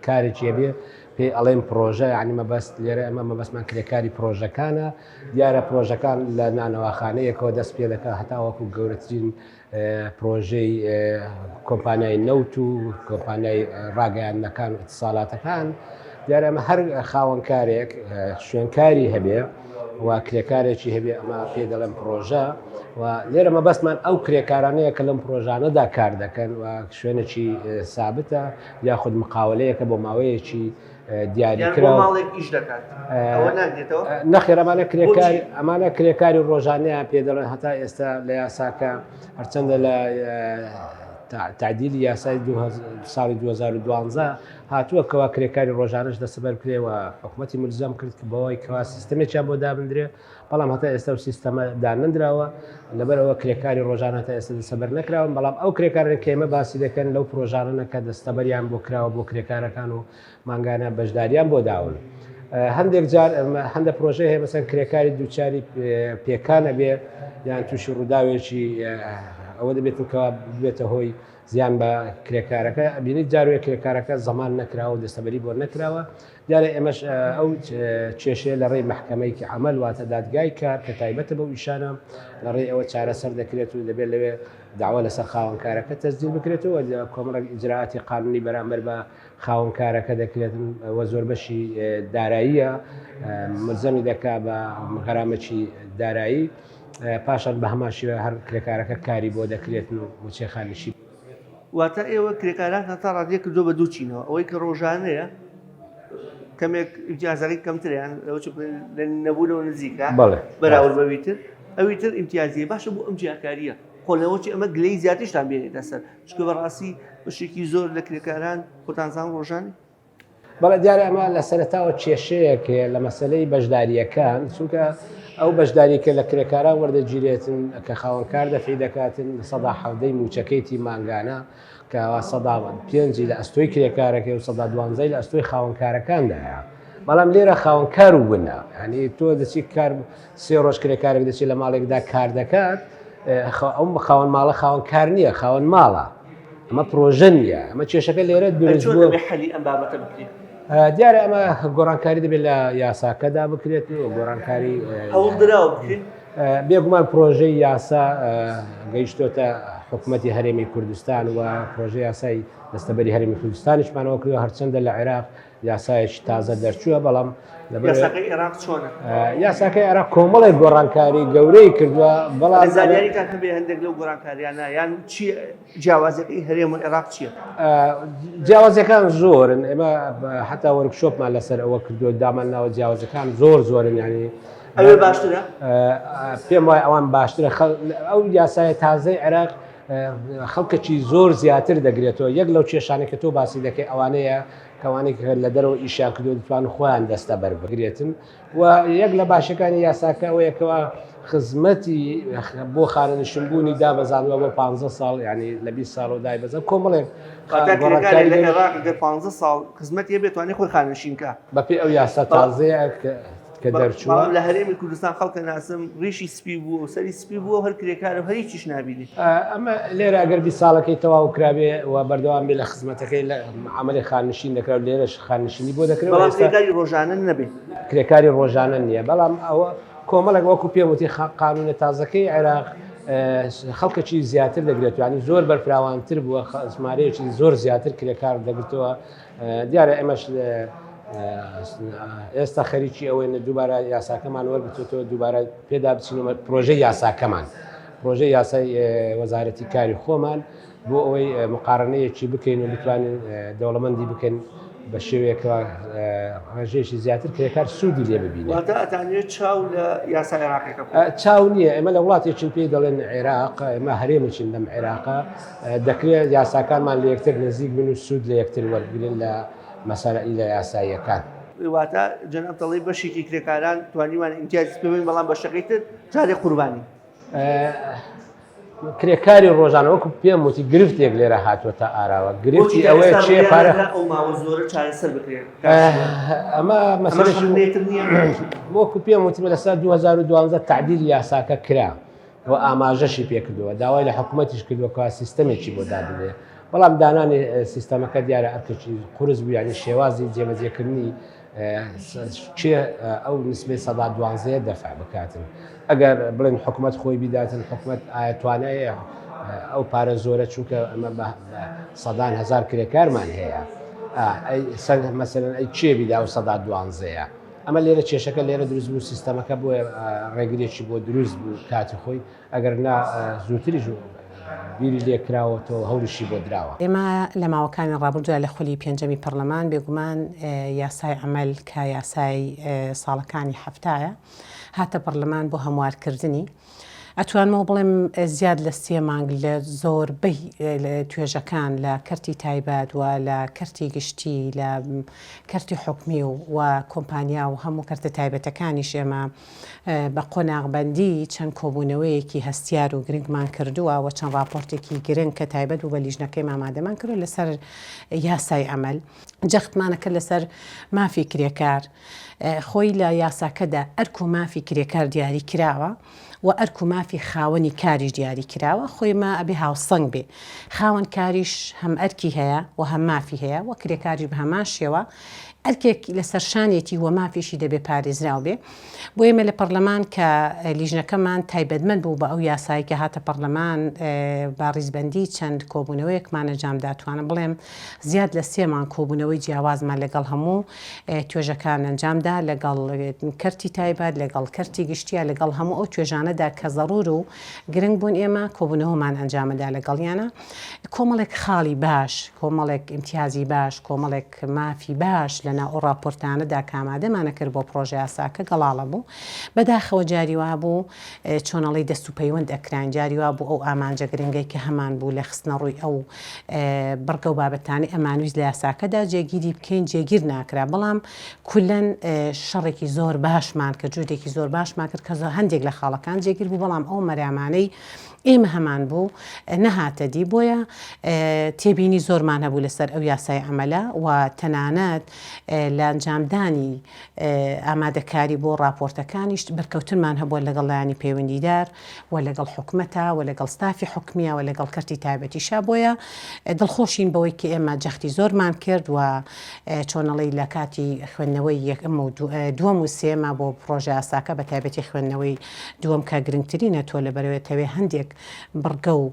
کارێکی هەبێ پێی ئەڵێن پرۆژە یعنی مەبەست لێرە ئەمە مەبەستمان کرێکاری پرۆژەکانە دیارە پرۆژەکان لە نانەواخانەیەکەوە دەست پێ دەکات هەتاوەکو گەورەترین پرۆژەی کۆمپانیای نەوت و کۆمپانیای ڕاگەیاندنەکان و ئیتساڵاتەکان دیارە ئەمە هەر خاوەنکارێک شوێنکاری هەبێ و کرێکارێکی هەبێ ئەمە پێ دەڵێن پرۆژە و لێرە مەبەستمان ئەو کرێکارانەیە کە لەم پرۆژانەدا کار دەکەن و شوێنێکی سابتە یاخود مقاولەیەکە بۆ ماوەیەکی دیاریکراو ماڵێک ئیش دەکات ئەوە ناگرێتەوە؟ نەخێر ئەمانە کرێکار ئەمانە کرێکاری ڕۆژانەیان پێ دەڵێن هەتا ئێستا لە یاساکە هەرچەندە لە تعدیلی یاسای ساڵی 2012 هاتووە کەوا کرێکاری ڕۆژانەش دەسەبەر بکرێ و حکوومەتی ملزەم کرد کە بەوەی کەوا سیستەمێکیان بۆ دابندرێ بەڵام هەتا ئێستا و سیستەمە دانەندراوە لەبەرەوە کرێکاری ڕۆژانە هەتا ئێستا دەسەبەر نەکراون بەڵام ئەو کرێکارە کە ئێمە باسی دەکەن لەو پرۆژانە کە دەستەبەریان بۆ کراوە بۆ کرێکارەکان و مانگانە بەشداریان بۆ داون. هەندێک جار هەندە پرۆژە هەیە مەسەن کرێکاری دووچاری پێکان ئەبێ یان تووشی ڕووداوێکی ئەوە دەبێتن کەوا ببێتە هۆی زیان بە کرێکارەکە ئەبینیت جاروێ کرێکارەکە زەمان نەکراوە و دەستەبەری بۆ نەکراوە دیارە ئێمەش ئەو کێشەیە لە ڕێی مەحکەمەیەکی عەمەل واتە دادگای کار کە تایبەتە بەو ئیشانە لە ڕێی ئەوە چارەسەر دەکرێت و دەبێت لەوێ داوا لەسەر خاوەنکارەکە تەسجیل بکرێتەوە کۆمەڵێک ئیجرائاتی قانونی بەرامبەر بە خاوەنکارەکە دەکرێت و زۆر بەشی داراییە ملزەمی دەکا بە غەرامەکی دارایی پاشان بە هەمان شێوە هەر کرێکارەکە کاری بۆ دەکرێت و مووچەی خانەنشینی واتە ئێوە کرێکارانتان تا ڕادەیەک کردووە بە دوو چینەوە ئەوەی کە ڕۆژانەیە کەمێک ئیمتیازەکەی کەمترە یان لەوە چ بڵێن لە نەبوونەوە نزیکە بەڵێ بەراورد بەوی تر ئەوی تر ئیمتیازیە باشە بۆ ئەم جیاکارییە خۆ لەوە چی ئەمە گلەی زیاتریشتان بێنێتە سەر چونکە بەڕاستی بەشێکی زۆر لە کرێکاران خۆتان زان ڕۆژانی بەڵێ دیارە ئەمە لە سەرەتاوە کێشەیەک هەیە لە مەسەلەی بەشدارییەکان چونکە ئەو بەشداری کە لە کرێکاران وەردەگیرێتن کە خاوەنکار دەفعی دەکاتن 17% موچەکەیتی مانگانە کە 5% لە ئەستۆی کرێکارەکەی و 12% لە ئەستۆی خاوەنکارەکاندایە بەڵام لێرە خاوەنکار و بنە یعنی تۆ دەچی کار سێ ڕۆژ کرێکارێک دەچێت لە ماڵێکدا کار دەکات ئەو خاوەن ماڵە خاوەن کار نییە خاوەن ماڵە ئەمە پرۆژە نییە ئەمە کێشەکە لێرە دروست بووە حەلی ئەم بابەتە بکرێت دیارە ئەمە گۆڕانکاری دەبێت لە یاساکەدا بکرێت و گۆڕانکاری هەوڵدراوە بکرێت بێگومان پرۆژەی یاسا گەیشتۆتە حکوومەتی هەرێمی کوردستان و پرۆژە یاسای دەستەبەری هەرێمی کوردستانیشمانەوە کردووە هەرچەندە لە عێراق یاسایەکی تازە دەرچووە بەڵام یاساکەی عێراق چۆنە؟ یاساکەی عێراق کۆمەڵێک گۆڕانکاری گەورەی کردووە بەڵام زانیاریتان هەبێ هەندێک لەو گۆڕانکاریانە یان چی جیاوازەکەی هەرێم و عێراق چییە؟ جیاوازەکان زۆرن ئێمە حتا وەرکشۆپمان لەسەر ئەوە کردووە دامان ناوە جیاوازەکان زۆر زۆرن ینی ئەوێ باشترە؟ پێم وایە ئەوان باشترە ئەو یاسای تازەی عێراق خەڵکەکی زۆر زیاتر دەگرێتەوە یەک لەو کێشانە کە تۆ باسی دەکەی ئەوانەیە کەوانەی کە لە دەرەوە ئیشیان کردووە دەتوانن خۆیان دەستەبەر بگرێتن و یەک لە باشەکانی یاساکە ئەوەیە کەوا خزمەتی بۆ خانەنشینبوونی دابەزاندوە بۆ 15 ساڵ یعنی لە 20 ساڵەوە دایبەزان کۆمەڵێک گۆڕانکاری لە عێراق گەر 15 ساڵ خزمەتی هەبێت توانێت خۆی خانەنشین کا بەپێی ئەو یاسا تازەیە کە دەرچووە. بەڵام لە هەرێمی کوردستان خەڵکە ناسم ڕیشی سپی بووە و سەری سپی بووە و هەر کرێکارە و هەر هیچیش نابینێ. ئەمە لێرە ئەگەر 20 ساڵەکەی تەواو کرابێ و بەردەوام بێ لە خزمەتەکەی لە عەمەلی خانەنشین دەکرا و لێرەش خانەنشینی بۆ دەکرێ و بەڵام ئێستا کرێکاری ڕۆژانە نەبێ. کرێکاری ڕۆژانە نییە بەڵام ئەوە کۆمەڵێک وەکو پێم وتی قانونە تازەکەی عێراق خەڵکەکی زیاتر دەگرێت یانی زۆر بەرفراوانتر بووە ژمارەیەکی زۆر زیاتر کرێکار دەگرتەوە دیارە ئێمەش ئێستا خەریکی ئەوەین دووبارە یاساکەمان وەرگرتووەتەوە دووبارە پێدا بچینەوە پرۆژەی یاساکەمان پرۆژەی یاسای وەزارەتی کاری خۆمان بۆ ئەوەی مقارنەیەکی بکەین و بتوانین دەوڵەمەندی بکەین بە شێوەیەکەوە ڕێژەیەکی زیاتر کرێکار سوودی لێ ببینێت. واتە ئەتانەوێت چاو لە یاسا عێراقیەکە بکەن؟ چاو نییە، ئێمە لە وڵاتێکین پێی دەڵێن عێراق، ئێمە هەرێمێکین لەم عێراقە، دەکرێت یاساکانمان لە یەکتر نزیک بن و سوود لە یەکتر وەربگرن لە مەسائیلە یاساییەکان. واتە جەنابت دەڵێی بەشێکی کرێکاران توانیوان ئیمتیازی پێ بەین، بەڵام بەشەکەی تر جارێ قوربانی. کرێکاری ڕۆژانە وەکو پێم وتی گرفتێک لێرە هاتووەتە ئاراوە گرفتی ئەوەیە چێ پارە ئەو ماوە زۆرە چارەسەر بکرێت ئەمە مەسەلەیەکی وەکو پێم وتی لە سال 2012 تعدیل یاساکە کرا و ئاماژەشی پێکردووە داوای لە حکوومەتیش کردووە کە سیستەمێکی بۆ دابنێ بەڵام دانانی سیستەمەکە دیارە ئەرکێکی قورس بوو یعنی شێوازی جێبەجێکردنی کێ ئەو نسبەی سەدا دوانزەیە دەفع بکاتن ئەگەر بڵێن حکومەت خۆی بیداتن حکومەت ئایا توانای ئەو پارە زۆرە چونکە ئەمە بە سەدان هزار کرێکارمان هەیە مەسەلەن ئەی کێ بیدا ئەو سەدا دوانزەیە ئەمە لێرە کێشەکە لێرە دروست بوو سیستەمەکە بۆیە ڕێگرێکی بۆ دروست بوو کاتی خۆی ئەگەر نا زووتریش بیری لێ کراوەتەوە هەوڵیشی بۆ دراوە. ئێمە لە ماوەکانی ڕابردوودا لە خولی پێنجەمی پەڕلەمان بێگومان یاسای عەمەل کە یاسای ساڵەکانی حەفتایە هاتە پەڕلەمان بۆ هەموارکردنی ئەتوانمەوە بڵێم زیاد لە سێ مانگ لە زۆربەی توێژەکان لە کەرتی تایبەت و لە کەرتی گشتی لە کەرتی حکومی و کۆمپانیا و هەموو کەرتە تایبەتەکانیش ئێمە بە قۆناغبەندی چەند کۆبوونەوەیەکی هەستیار و گرنگمان کردووە و چەند ڕاپۆرتێکی گرنگ کە تایبەت بوو بە لیژنەکەی ئامادەمان کردووە لەسەر یاسای عەمەل. جەختمانە کرد لەسەر مافی کرێکار. خۆی لە یاساکەدا ئەرک و مافی کرێکار دیاری کراوە و ئەرک و مافی خاوەنی کاریش دیاری کراوە، خۆی مە ئەبێ هاوسەنگ بێ. خاوەن کاریش هەم ئەرکی هەیە و هەم مافی هەیە و کرێکاریش بە هەمان شێوە. ئەرکێک لەسەر شانێتی و مافیشی دەبێ پارێزراو بێ. بۆ ئێمە لە پەڕلەمان کە لیژنەکەمان تایبەتمەند بوو بە ئەو یاسایەی کە هاتە پەڕلەمان بە ڕیزبەندی چەند کۆبوونەوەیەکمان ئەنجامدا توانم بڵێم زیاد لە سێ مانگ کۆبوونەوەی جیاوازمان لەگەڵ هەموو توێژەکان ئەنجامدا لەگەڵ کەرتی تایبەت لەگەڵ کەرتی گشتیە لەگەڵ هەموو ئەو توێژانەدا کە زەڕور و گرنگ بوون ئێمە کۆبوونەوەمان ئەنجامەدا لەگەڵیانە کۆمەڵێک خاڵی باش، کۆمەڵێک ئیمتیازی باش، کۆمەڵێک مافی باش لە ناو ئەو ڕاپۆرتانەدا کە ئامادەمان ئەکرد بۆ پڕۆژەیاساکە گەڵاڵە بوو. بەداخەوە جاری وا بوو چۆنەڵی دەست و پەیوەند ئەکراین، جاری وا بوو ئەو ئامانجە گرنگەی کە هەمان بوو لە خستنەڕووی ئەو بڕگە و بابەتانەی ئەمانویست لە یاساکەدا جێگیری بکەین جێگیر ناکرا، بەڵام کولەن شەڕێکی زۆر باشمان کرد، جوودێکی زۆر باشمان کرد کە هەندێک لە خاڵەکان جێگیر بوو، بەڵام ئەو مەرامانەی ئێمە هەمان بوو نەهاتە دی بۆیە تێبینی زۆرمان هەبوو لەسەر ئەو یاسای عەمەلە و تەنانەت لە ئەنجامدانی ئامادەکاری بۆ ڕاپۆرتەکانیش بەرکەوتنمان هەبووە لەگەڵ لایەنی پەیوەندیدار و لەگەڵ حکومەتە و لەگەڵ ستافی حکومیە و لەگەڵ کەرتی تایبەتیشا بۆیە دڵخۆشین بەوەی کە ئێمە جەختی زۆرمان کرد و چۆنەڵی لە کاتی خوێندنەوەی یەکەم و دووەم و سێما بۆ پڕۆژە یاساکە بە تایبەتی خوێندنەوەی دووەم کە گرنگترینە تۆ لەبەرئەوەی ئەتەوێ هەندێک بڕگە و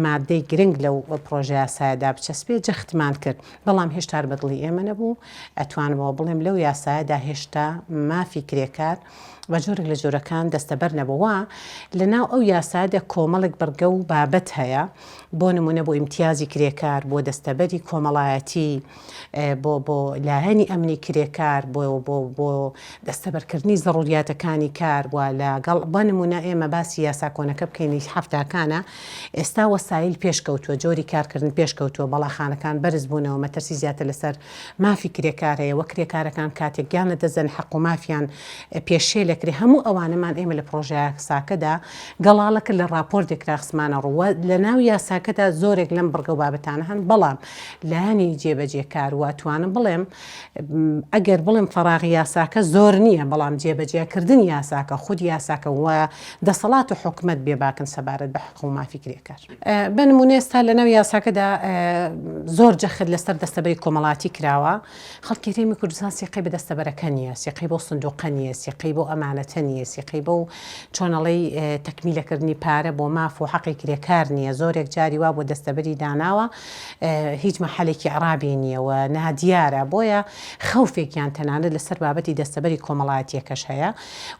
ماددەی گرنگ لەو پڕۆژەیاسایەدا بچەسپێ جەختمان کرد بەڵام هێشتا هەر بەدڵی ئێمە نەبوو ئەتوانمەوە بڵێم لەو یاسایەدا هێشتا مافی کرێکار بە جۆرێک لە جۆرەکان دەستەبەر نەبوو وا لەناو ئەو یاسایەدا کۆمەڵێک بڕگە و بابەت هەیە بۆ نمونە بۆ ئیمتیازی کرێکار بۆ دەستەبەری کۆمەڵایەتی بۆ بۆ لایەنی ئەمنی کرێکار بۆ بۆ بۆ دەستەبەرکردنی زەڕوریاتەکانی کار و لەگەڵ بۆ نمونە ئێمە باسی یاسا کۆنەکە بکەین حەفتاکانە ئێستا وەسایل پێشکەوتووە جۆری کارکردن پێشکەوتووە بەڵاخانەکان بەرز بوونەوە مەترسی زیاتر لەسەر مافی کرێکار هەیە وە کرێکارەکان کاتێک گیان لەدەست دەن حەق و مافیان پێشێل ئەکرێ هەموو ئەوانەمان ئێمە لە پڕۆژەیاساکەدا گەڵاڵە کرد لە ڕاپۆرتێکدا خستمانە ڕوو وە لەناو یاساکەدا زۆرێک لەم بڕگە و بابەتانە هەن بەڵام لایەنی جێبەجێکار و ئەتوانم بڵێم ئەگەر بڵێم فەراغی یاساکە زۆر نییە بەڵام جێبەجێکردنی یاساکە خودی یاساکە و دەسەڵات و حکومەت بێباکن سەبارەت بە حەق و مافی کرێکار. بە نموونە ئێستا لەناو یاساکەدا زۆر جەخت لەسەر دەستەبەری کۆمەڵاتی کراوە، خەڵکی هەرێمی کوردستان سیقەی بە دەستەبەرەکە نییە، سیقەی بەو سندوقە نییە، سیقەی بەو ئەمانەتە نییە، سیقەی بەو چۆنەڵێی تەکمیلەکردنی پارە بۆ ماف و حەقی کرێکار نییە، زۆرێک جاری. ستانداری وا بۆ دەستەبەری داناوە هیچ مەحەلێکی عرابی نییە و نادیارە بۆیە خەوفێکیان تەنانەت لەسەر بابەتی دەستەبەری کۆمەڵایەتیەکەش هەیە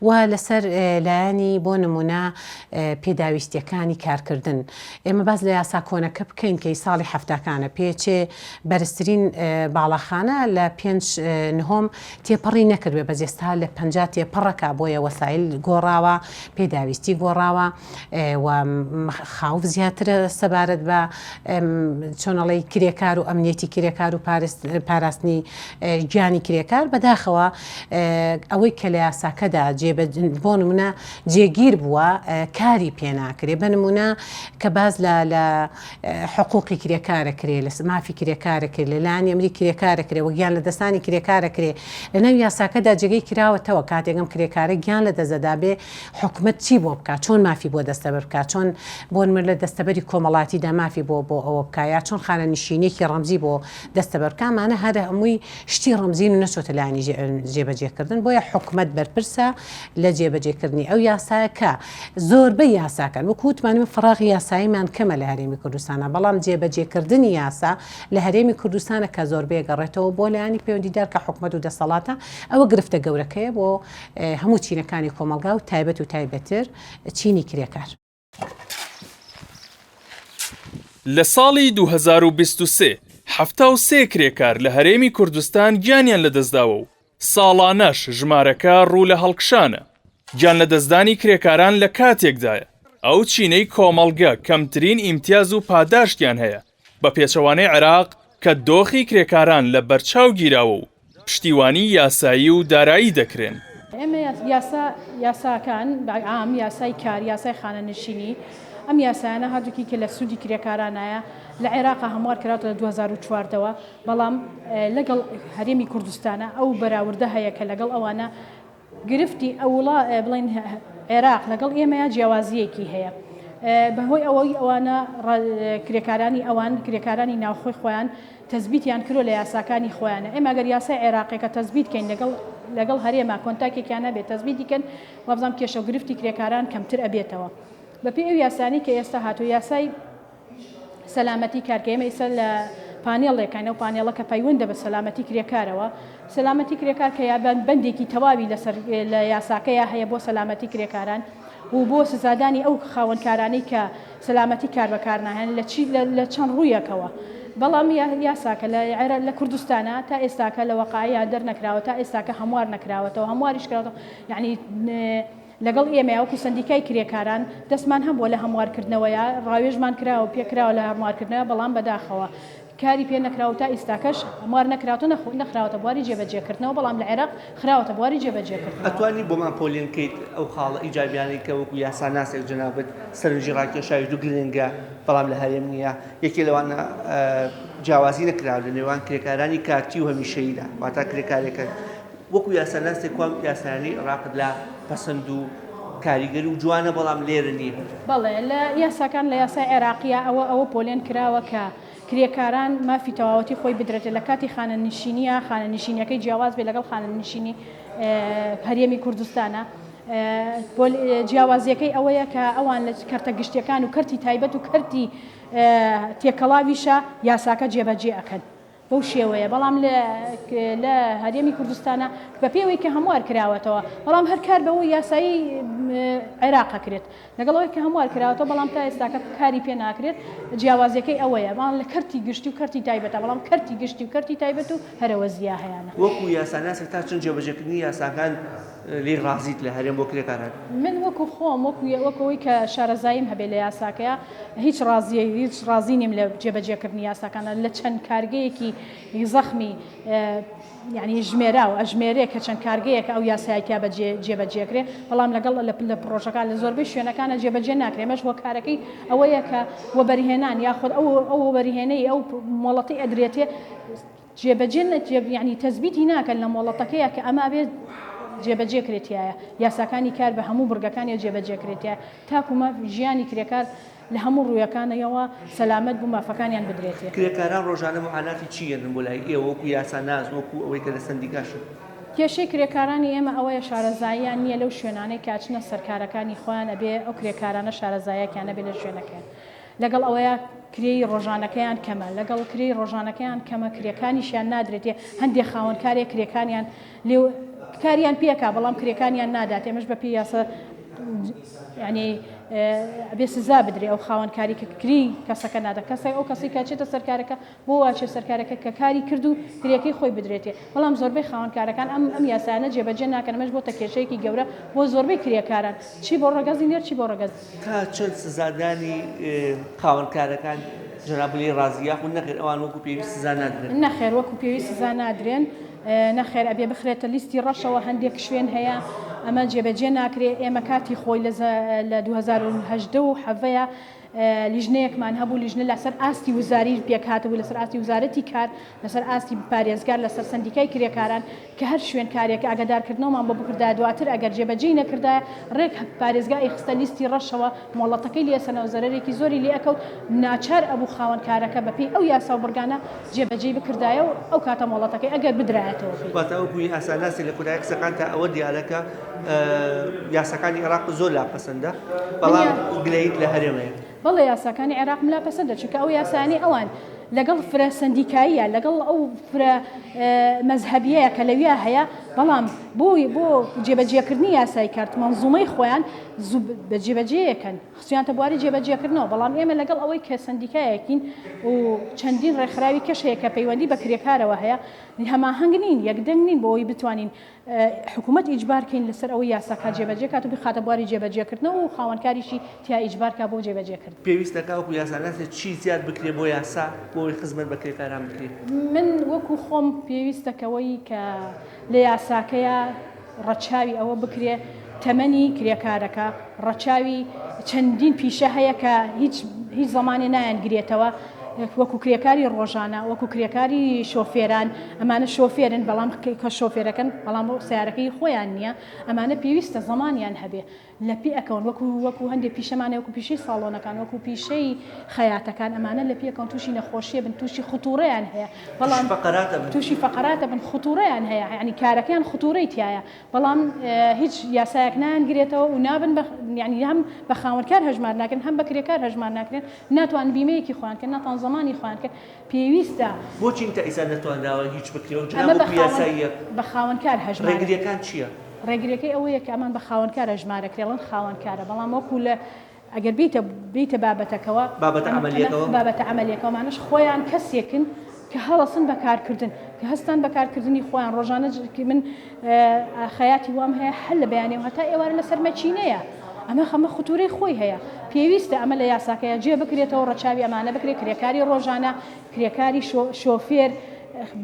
و لەسەر لایەنی بۆ نمونە پێداویستیەکانی کارکردن ئێمە باس لە یاسا کۆنەکە بکەین کە ی ساڵی حەفتاکانە پێچێ بەرزترین باڵاخانە لە پێنج نهۆم تێپەڕی نەکردبێ بەس ئێستا لە 50 تێپەڕەکە بۆیە وەسایل گۆڕاوە پێداویستی گۆڕاوە و خاوف زیاترە سەبارەت بە چۆنەڵی کرێکار و ئەمنیەتی کرێکار و پاراستنی گیانی کرێکار بەداخەوە ئەوەی کە لە یاساکەدا جێ بۆ نمونە جێگیر بووە کاری پێناکرێ بە نمونە کە باز لە لە حقوقی کرێکارە کرێ لە مافی کرێکارە کرێ لە لایەنی ئەمری کرێکارە کرێ وە گیان لە دەستانی کرێکارە کرێ لە ناو یاساکەدا جێگەی کراوەتەوە کاتێک ئەم کرێکارە گیان لە دەست دەدا بێ حکومەت چی بۆ بکات چۆن مافی بۆ دەستەبەر بکات چۆن بۆ نمونە لە دەستەبەری کۆمەڵاتیدا مافی بۆ بۆ ئەوە بکات یا چۆن خانەنشینیەکی ڕەمزی بۆ دەستەبەر بکات ئەمانە هەر هەمووی شتی ڕەمزین و نەچۆتە لایەنی جێبەجێکردن بۆیە حکومەت بەرپرسە لە جێبەجێکردنی ئەو یاسایە کە زۆربەی یاساکان وەکو وتمان ئێمە فەراغی یاساییمان کەمە لە هەرێمی کوردستانە بەڵام جێبەجێکردنی یاسا لە هەرێمی کوردستانە کە زۆربەی گەڕێتەوە بۆ لایەنی پەیوەندیدار کە حکومەت و دەسەڵاتە ئەوە گرفتە گەورەکەیە بۆ هەموو چینەکانی کۆمەڵگا و تایبەت و تایبەتتر چینی کرێکار. لە ساڵی 2023، 73 کرێکار لە هەرێمی کوردستان گیانیان لەدەستداوە و ساڵانەش ژمارەکە ڕوو لە هەڵکشانە. گیانلەدەستدانی کرێکاران لە کاتێکدایە، ئەو چینەی کۆمەڵگە کەمترین ئیمتیاز و پاداشتیان هەیە، بە پێچەوانەی عێراق کە دۆخی کرێکاران لە بەرچاو گیراوە و پشتیوانی یاسایی و دارایی دەکرێن. ئێمە یاسا یاساکان بە عام یاسای کار یاسای خانەنشینی ئەم یاسایانە هەردووکی کە لە سوودی کرێکارانایە لە عێراقا هەموار کراوەتە لە 2014 وە بەڵام لەگەڵ هەرێمی کوردستانە ئەو بەراوردە هەیە کە لەگەڵ ئەوانە گرفتی ئەو وڵا بڵێن عێراق لەگەڵ ئێمەیا جیاوازییەکی هەیە بەهۆی ئەوەی ئەوانە کرێکارانی ئەوان کرێکارانی ناوخۆی خۆیان تەزبیتیان کرۆ لە یاساکانی خۆیانە ئێمە گەر یاسای عێراقێکە تەزبیت کەین لەگەڵ لەگەڵ هەرێما کۆنتاکێکیان هەبێت تەزبیتی کەن وابزانم کێشە و گرفتی کرێکاران کەمتر ئەبێتەوە بەپێی ئەو یاسانەی کە ئێستا هاتووە یاسای سەلامەتی کار کە ئێمە ئیستا لە پانێڵێکاین ئەو پانێڵە کە پەیوەندە بە سەلامەتی کرێکارەوە سەلامەتی کرێکار کە یابان بەندێکی تەواوی لەسەر لە یاساکەیا هەیە بۆ سەلامەتی کرێکاران و بۆ سزادانی ئەو خاوەنکارانەی کە سەلامەتی کار بەکارناهێن لە چی لە چەند ڕوویەکەوە بەڵام یاساکە لە عێرا لە کوردستانە تا ئێستاکە لە وەقایە دەرنەکراوە تا ئێستاکە هەموار نەکراوەتەوە هەمواریش کراوەتەوە یعنی لەگەڵ ئێمەیا وەکو سەندیکای کرێکاران دەستمان هەبووە لە هەموارکردنەوەیا، ڕاوێژمان کراوە و پێکراوە لە هەموارکردنەوە، بەڵام بەداخەوە کاری پێ نەکراوە و تا ئیستاکەش هەموار نەکراوەتەوە، نەخراوەتە بواری جێبەجێکردنەوە، بەڵام لە عێراق خراوەتە بواری جێبەجێکردنەوە. ئەتوانی بۆمان پۆلێن کەیت ئەو خاڵە ئیجابیانەی کە وەکو یاساناسێک جەنابت سەرنجی ڕاکێشاویت و گرنگە بەڵام لە هەرێم نییە، یەکێ لەوانە جیاوازی نەکراوە لە نێوان کرێکارانی کاتی و هەمیشەییدا، واتا کرێکارێکە وەکو یاساناسێک کوام یاسایانەی عێراقت لا پەسەند و کاریگەر و جوانە بەڵام لێرە نییە؟ بەڵێ لە یاساکان لە یاسای عێراقیە ئەوە ئەوە پۆلێن کراوە کە کرێکاران مافی تەواوەتی خۆی بدرێتێ لە کاتی خانەنشینیە خانەنشینیەکەی جیاواز بێ لەگەڵ خانەنشینی هەرێمی کوردستانە جیاوازیەکەی ئەوەیە کە ئەوان لە کەرتە گشتیەکان و کەرتی تایبەت و کەرتی تێکەڵاویشە یاساکە جێبەجێ ئەکەن. بەو شێوەیە، بەڵام لە لە هەرێمی کوردستانا بەپێی ئەوەی کە هەموار کراوەتەوە، بەڵام هەر کار بەوەی یاسایی عێراق ئەکرێت، لەگەڵ ئەوەی کە هەموار کراوەتەوە بەڵام تا ئێستاکە کاری پێ ناکرێت، جیاوازیەکەی ئەوەیە بەڵام لە کەرتی گشتی و کەرتی تایبەتە، بەڵام کەرتی گشتی و کەرتی تایبەت و هەرەوەزییە هەیانە. وەکو یاساناسێک تا چەند جێبەجێکردنی یاساکان لێی ڕازیت لە هەرێم بۆ کرێکاران؟ من وەکو خۆم وەکو وەکو ئەوەی کە شارەزاییم هەبێ لە یاساکەیا هیچ ڕازیە هیچ ڕازی نیم لە جێبەجێکردنی یاساکانە لە چەند کارگەیەکی زەخمی یعنی ژمێراو ئەژمێرێ کە چەند کارگەیەکە ئەو یاسایە تیا بەجێ جێبەجێکرێ بەڵام لەگەڵ لە لە پڕۆژەکان لە زۆربەی شوێنەکانە جێبەجێ ناکرێ ئەمەش هۆکارەکەی ئەوەیە کە وەبەرهێنان یاخود ئەو ئەو وەبەرهێنەی ئەو مۆڵەتەی ئەدرێتێ جێبەجێ یانی تەزبیتی ناکەن لە مۆڵەتەکەیا کە ئەمە ئەبێ جێبەجێ کرێ تیایا یاساکانی کار بە هەموو بڕگەکانیەوە جێبەجێ کرێ تیایا تاکو ماف ژیانی کرێکار لە هەموو ڕوویەکانەوە سەلامەت بوو مافەکانیان بدرێتێ. کرێکاران ڕۆژانە موعاناتی چی یەنن بۆ لای ئێوە وەکو یاساناس وەکو ئەوەی کە لە سەندیکاشن؟ کێشەی کرێکارانی ئێمە ئەوەیە شارەزاییان نییە لەو شوێنانەی کە ئەچنە سەرکارەکانی خۆیان ئەبێ ئەو کرێکارانە شارەزایەکیان هەبێ لە شوێنەکەیان لەگەڵ ئەوەیا. کرێی ڕۆژانەکەیان کەمە، لەگەڵ کرێی ڕۆژانەکەیان کەمە کرێکانیشیان نادرێتێ، هەندێ خاوەنکارێ کرێکانیان لێ کاریان پێکا بەڵام کرێکانیان نادات، ئێمەش بەپێی یاسا یانی ئەبێ سزا بدرێ ئەو خاوەنکاری کە کری کەسەکە نادا، کەسە ئەو کەسەی کە ئەچێتە سەر کارەکە بۆ وا چێ سەر کارەکە کە کاری کرد و کرێکەی خۆی بدرێتێ، بەڵام زۆربەی خاوەنکارەکان ئەم ئەم یاسایانە جێبەجێ ناکەن، ئەمەش بۆتە کێشەیەکی گەورە بۆ زۆربەی کرێکاران چی بۆ ڕەگەزی نێر چی بۆ ڕەگەز. تا چەند سزادانی خاوەنکارەکان جەناب لێی ڕازی یاخود نەخێر ئەوان وەکو پێویست سزا نادرێن؟ نەخێر وەکو پێویست سزا نادرێن، نەخێر ئەبێ بخرێتە لیستی ڕەشەوە، هەندێک شوێن هەیە ئەمە جێبەجێ ناکرێ، ئێمە کاتی خۆی لە 2018 و حەڤەیە لیژنەیەکمان هەبوو، لیژنە لەسەر ئاستی وزاری پێکهاتبوو، لەسەر ئاستی وزارەتی کار، لەسەر ئاستی پارێزگار، لەسەر سەندیکای کرێکاران، کە هەر شوێنکارێک ئاگادارکردنەوەمان بۆ بکردایە دواتر ئەگەر جێبەجێی نەکردایە ڕێک پارێزگا ئەیخستە لیستی ڕەشەوە مۆڵەتەکەی لێ ئەسەنەوە زەرەرێکی زۆری لێ ئەکەوت ناچار ئەبوو خاوەن کارەکە بەپێی ئەو یاسا و بڕگانە جێبەجێی بکردایە و ئەو کاتە مۆڵەتەکەی ئەگەر بدرایەتەوە پێی. واتە وەکو یاساناسی لە کۆتایی قسەکانتا ئەوە دیارە کە یاساکانی عێراق زۆر لا پەسەندە بەڵام گلەییت لە هەرێم هەیە. بەڵێ یاساکانی عێراقم لا پەسەندە چونکە ئەو یاسایانەی ئەوان لەگەڵ فرە سەندیکاییە لەگەڵ ئەو فرە مەزهەبیەیە کە لەویا هەیە بەڵام بۆ بۆ جێبەجێکردنی یاسای کارت مەنزومەی خۆیان زوو بە جێبەجێیەکەن خستویانتە بواری جێبەجێکردنەوە بەڵام ئێمە لەگەڵ ئەوەی کە سەندیکایەکین و چەندین ڕێکخراوی کەش هەیە کە پەیوەندی بە کرێکارەوە هەیە هەماهەنگ نین یەکدەنگ نین بۆ ئەوەی بتوانین حکومەت ئیجبار کەین لەسەر ئەوەی یاساکە جێبەجێ کات و بیخاتە بواری جێبەجێکردنەوە و خاوەنکاریشی تیا ئیجبار کا بۆ جێبەجێکردن. پێویست دەکا وەکو یاساناسێک چی زیاد بکرێ بۆ یاسا بۆ ئەوەی خزمەت بە کرێکاران بکرێ؟ من وەکو خۆم پێویستە کەوەی کە لە یاساکەیا ڕەچاوی ئەوە بکرێ تەمەنی کرێکارەکە، ڕەچاوی چەندین پیشە هەیە کە هیچ هیچ زەمانێ نایانگرێتەوە وەکو کرێکاری ڕۆژانە وەکو کرێکاری شۆفێران ئەمانە شۆفێرن بەڵام کە شۆفێرەکەن بەڵام سیارەکەی خۆیان نییە ئەمانە پێویستە زەمانیان هەبێ لە پێ ئەکەون وەکو وەکو هەندێک پیشەمانە وەکو پیشەی ساڵۆنەکان وەکو پیشەی خەیاتەکان ئەمانە لە پێکەون تووشی نەخۆشیە بن تووشی خطوڕەیان هەیە بەڵام تووشی فەقەراتە بن خطوڕەیان هەیە یعنی کارەکەیان خطوڕەی تایە بەڵام هیچ یاسایەک نایانگرێتەوە و نابن بە یعنی هەم بە خاوەنکار هەژمار ناکرێن هەم بە کرێکار هەژمار ناکرێن ناتوان بیمەیەکی خۆیان کەن ناتوان زەمانی خۆیان کەن پێویستە. بۆچی تا ئیستا نەتوانراوە هیچ بکرێ و جناب وەکو یاساییەک بە خاوەنکار هەژمار ڕێگریەکان چیە؟ ڕێگریەکەی ئەوەیە کە ئەمان بە خاوەنکار هەژمارەکرێ ئەڵێن خاوەنکارە بەڵام وەکو لە ئەگەر بیتە بیتە بابەتەکەوە بابەتە عەمەلیەکەوە بابەتە عەمەلیەکەوە ئەمانەش خۆیان کەسێکن کە هەڵەسن بە کارکردن کە هەستان بە کارکردنی خۆیان ڕۆژانە من خەیاتی وام هەیە هەر لە بەیانیەوە هەتا ئێوارە لەسەر مەکینەیە ئەمە خەمە خوتورەی خۆی هەیە پێویستە ئەمە لە یاساکەیە جێ بکرێتەوە ڕەچاوی ئەمانە بکرێت کرێکاری ڕۆژانە کرێکاری شۆفێر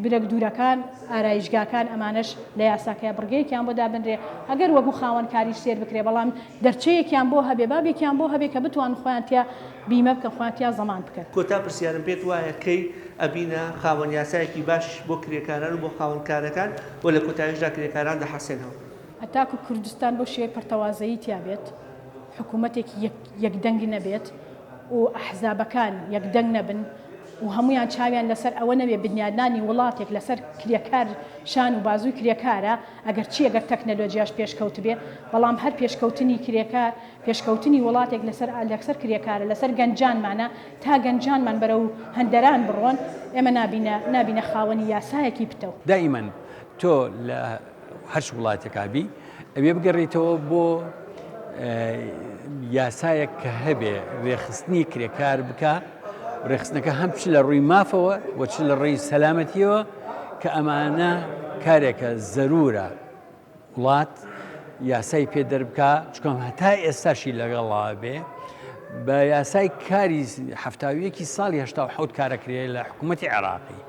برەک دوورەکان ئارایشگاکان ئەمانەش لە یاساکەیا بڕگەیەکیان بۆ دابنرێ ئەگەر وەکو خاوەن کاریش سێر بکرێ بەڵام دەرچەیەکیان بۆ هەبێ بابێکیان بۆ هەبێ کە بتوان خۆیان تیا بیمە بکەن خۆیان تیا زەمان بکەن. کۆتا پرسیارم پێت وایە کەی ئەبینە خاوەن یاسایەکی باش بۆ کرێکاران و بۆ خاوەن کارەکان و لە کۆتایشدا کرێکاران دەحەسێنەوە؟ هەتاکو کوردستان بەو شێوەی پەرتەوازەیی تیا بێت حکومەتێکی یەک یەکدەنگ نەبێت و ئەحزابەکان یەکدەنگ نەبن و هەموویان چاویان لەسەر ئەوە نەبێ بنیادنانی وڵاتێک لەسەر کرێکار شان و بازووی کرێکارە ئەگەر چی ئەگەر تەکنەلۆجیاش پێشکەوتبێ بەڵام هەر پێشکەوتنی کرێکار پێشکەوتنی وڵاتێک لەسەر لەسەر کرێکارە لەسەر گەنجانمانە تا گەنجانمان بەرەو هەندەران بڕۆن ئێمە نابینە نابینە خاوەنی یاسایەکی پتەو. دائیمەن تۆ لە هەرچ وڵاتێکا بی ئەبێ بگەڕێیتەوە بۆ یاسایەک کە هەبێ رێخستنی کرێکار بکا رێخستنەکە هەم چ لە ڕووی مافەوە و چ لە ڕێی سەلامەتیەوە کە ئەمانە کارێکە زەرورە وڵات یاسای پێ دەربکا چکەم هەتا ئێستاشی لەگەڵا بێ بە یاسای کاری هەفتاویەکی ساڵی هەشتا و حەوت کارەکرێ لە حکوومەتی عێراقی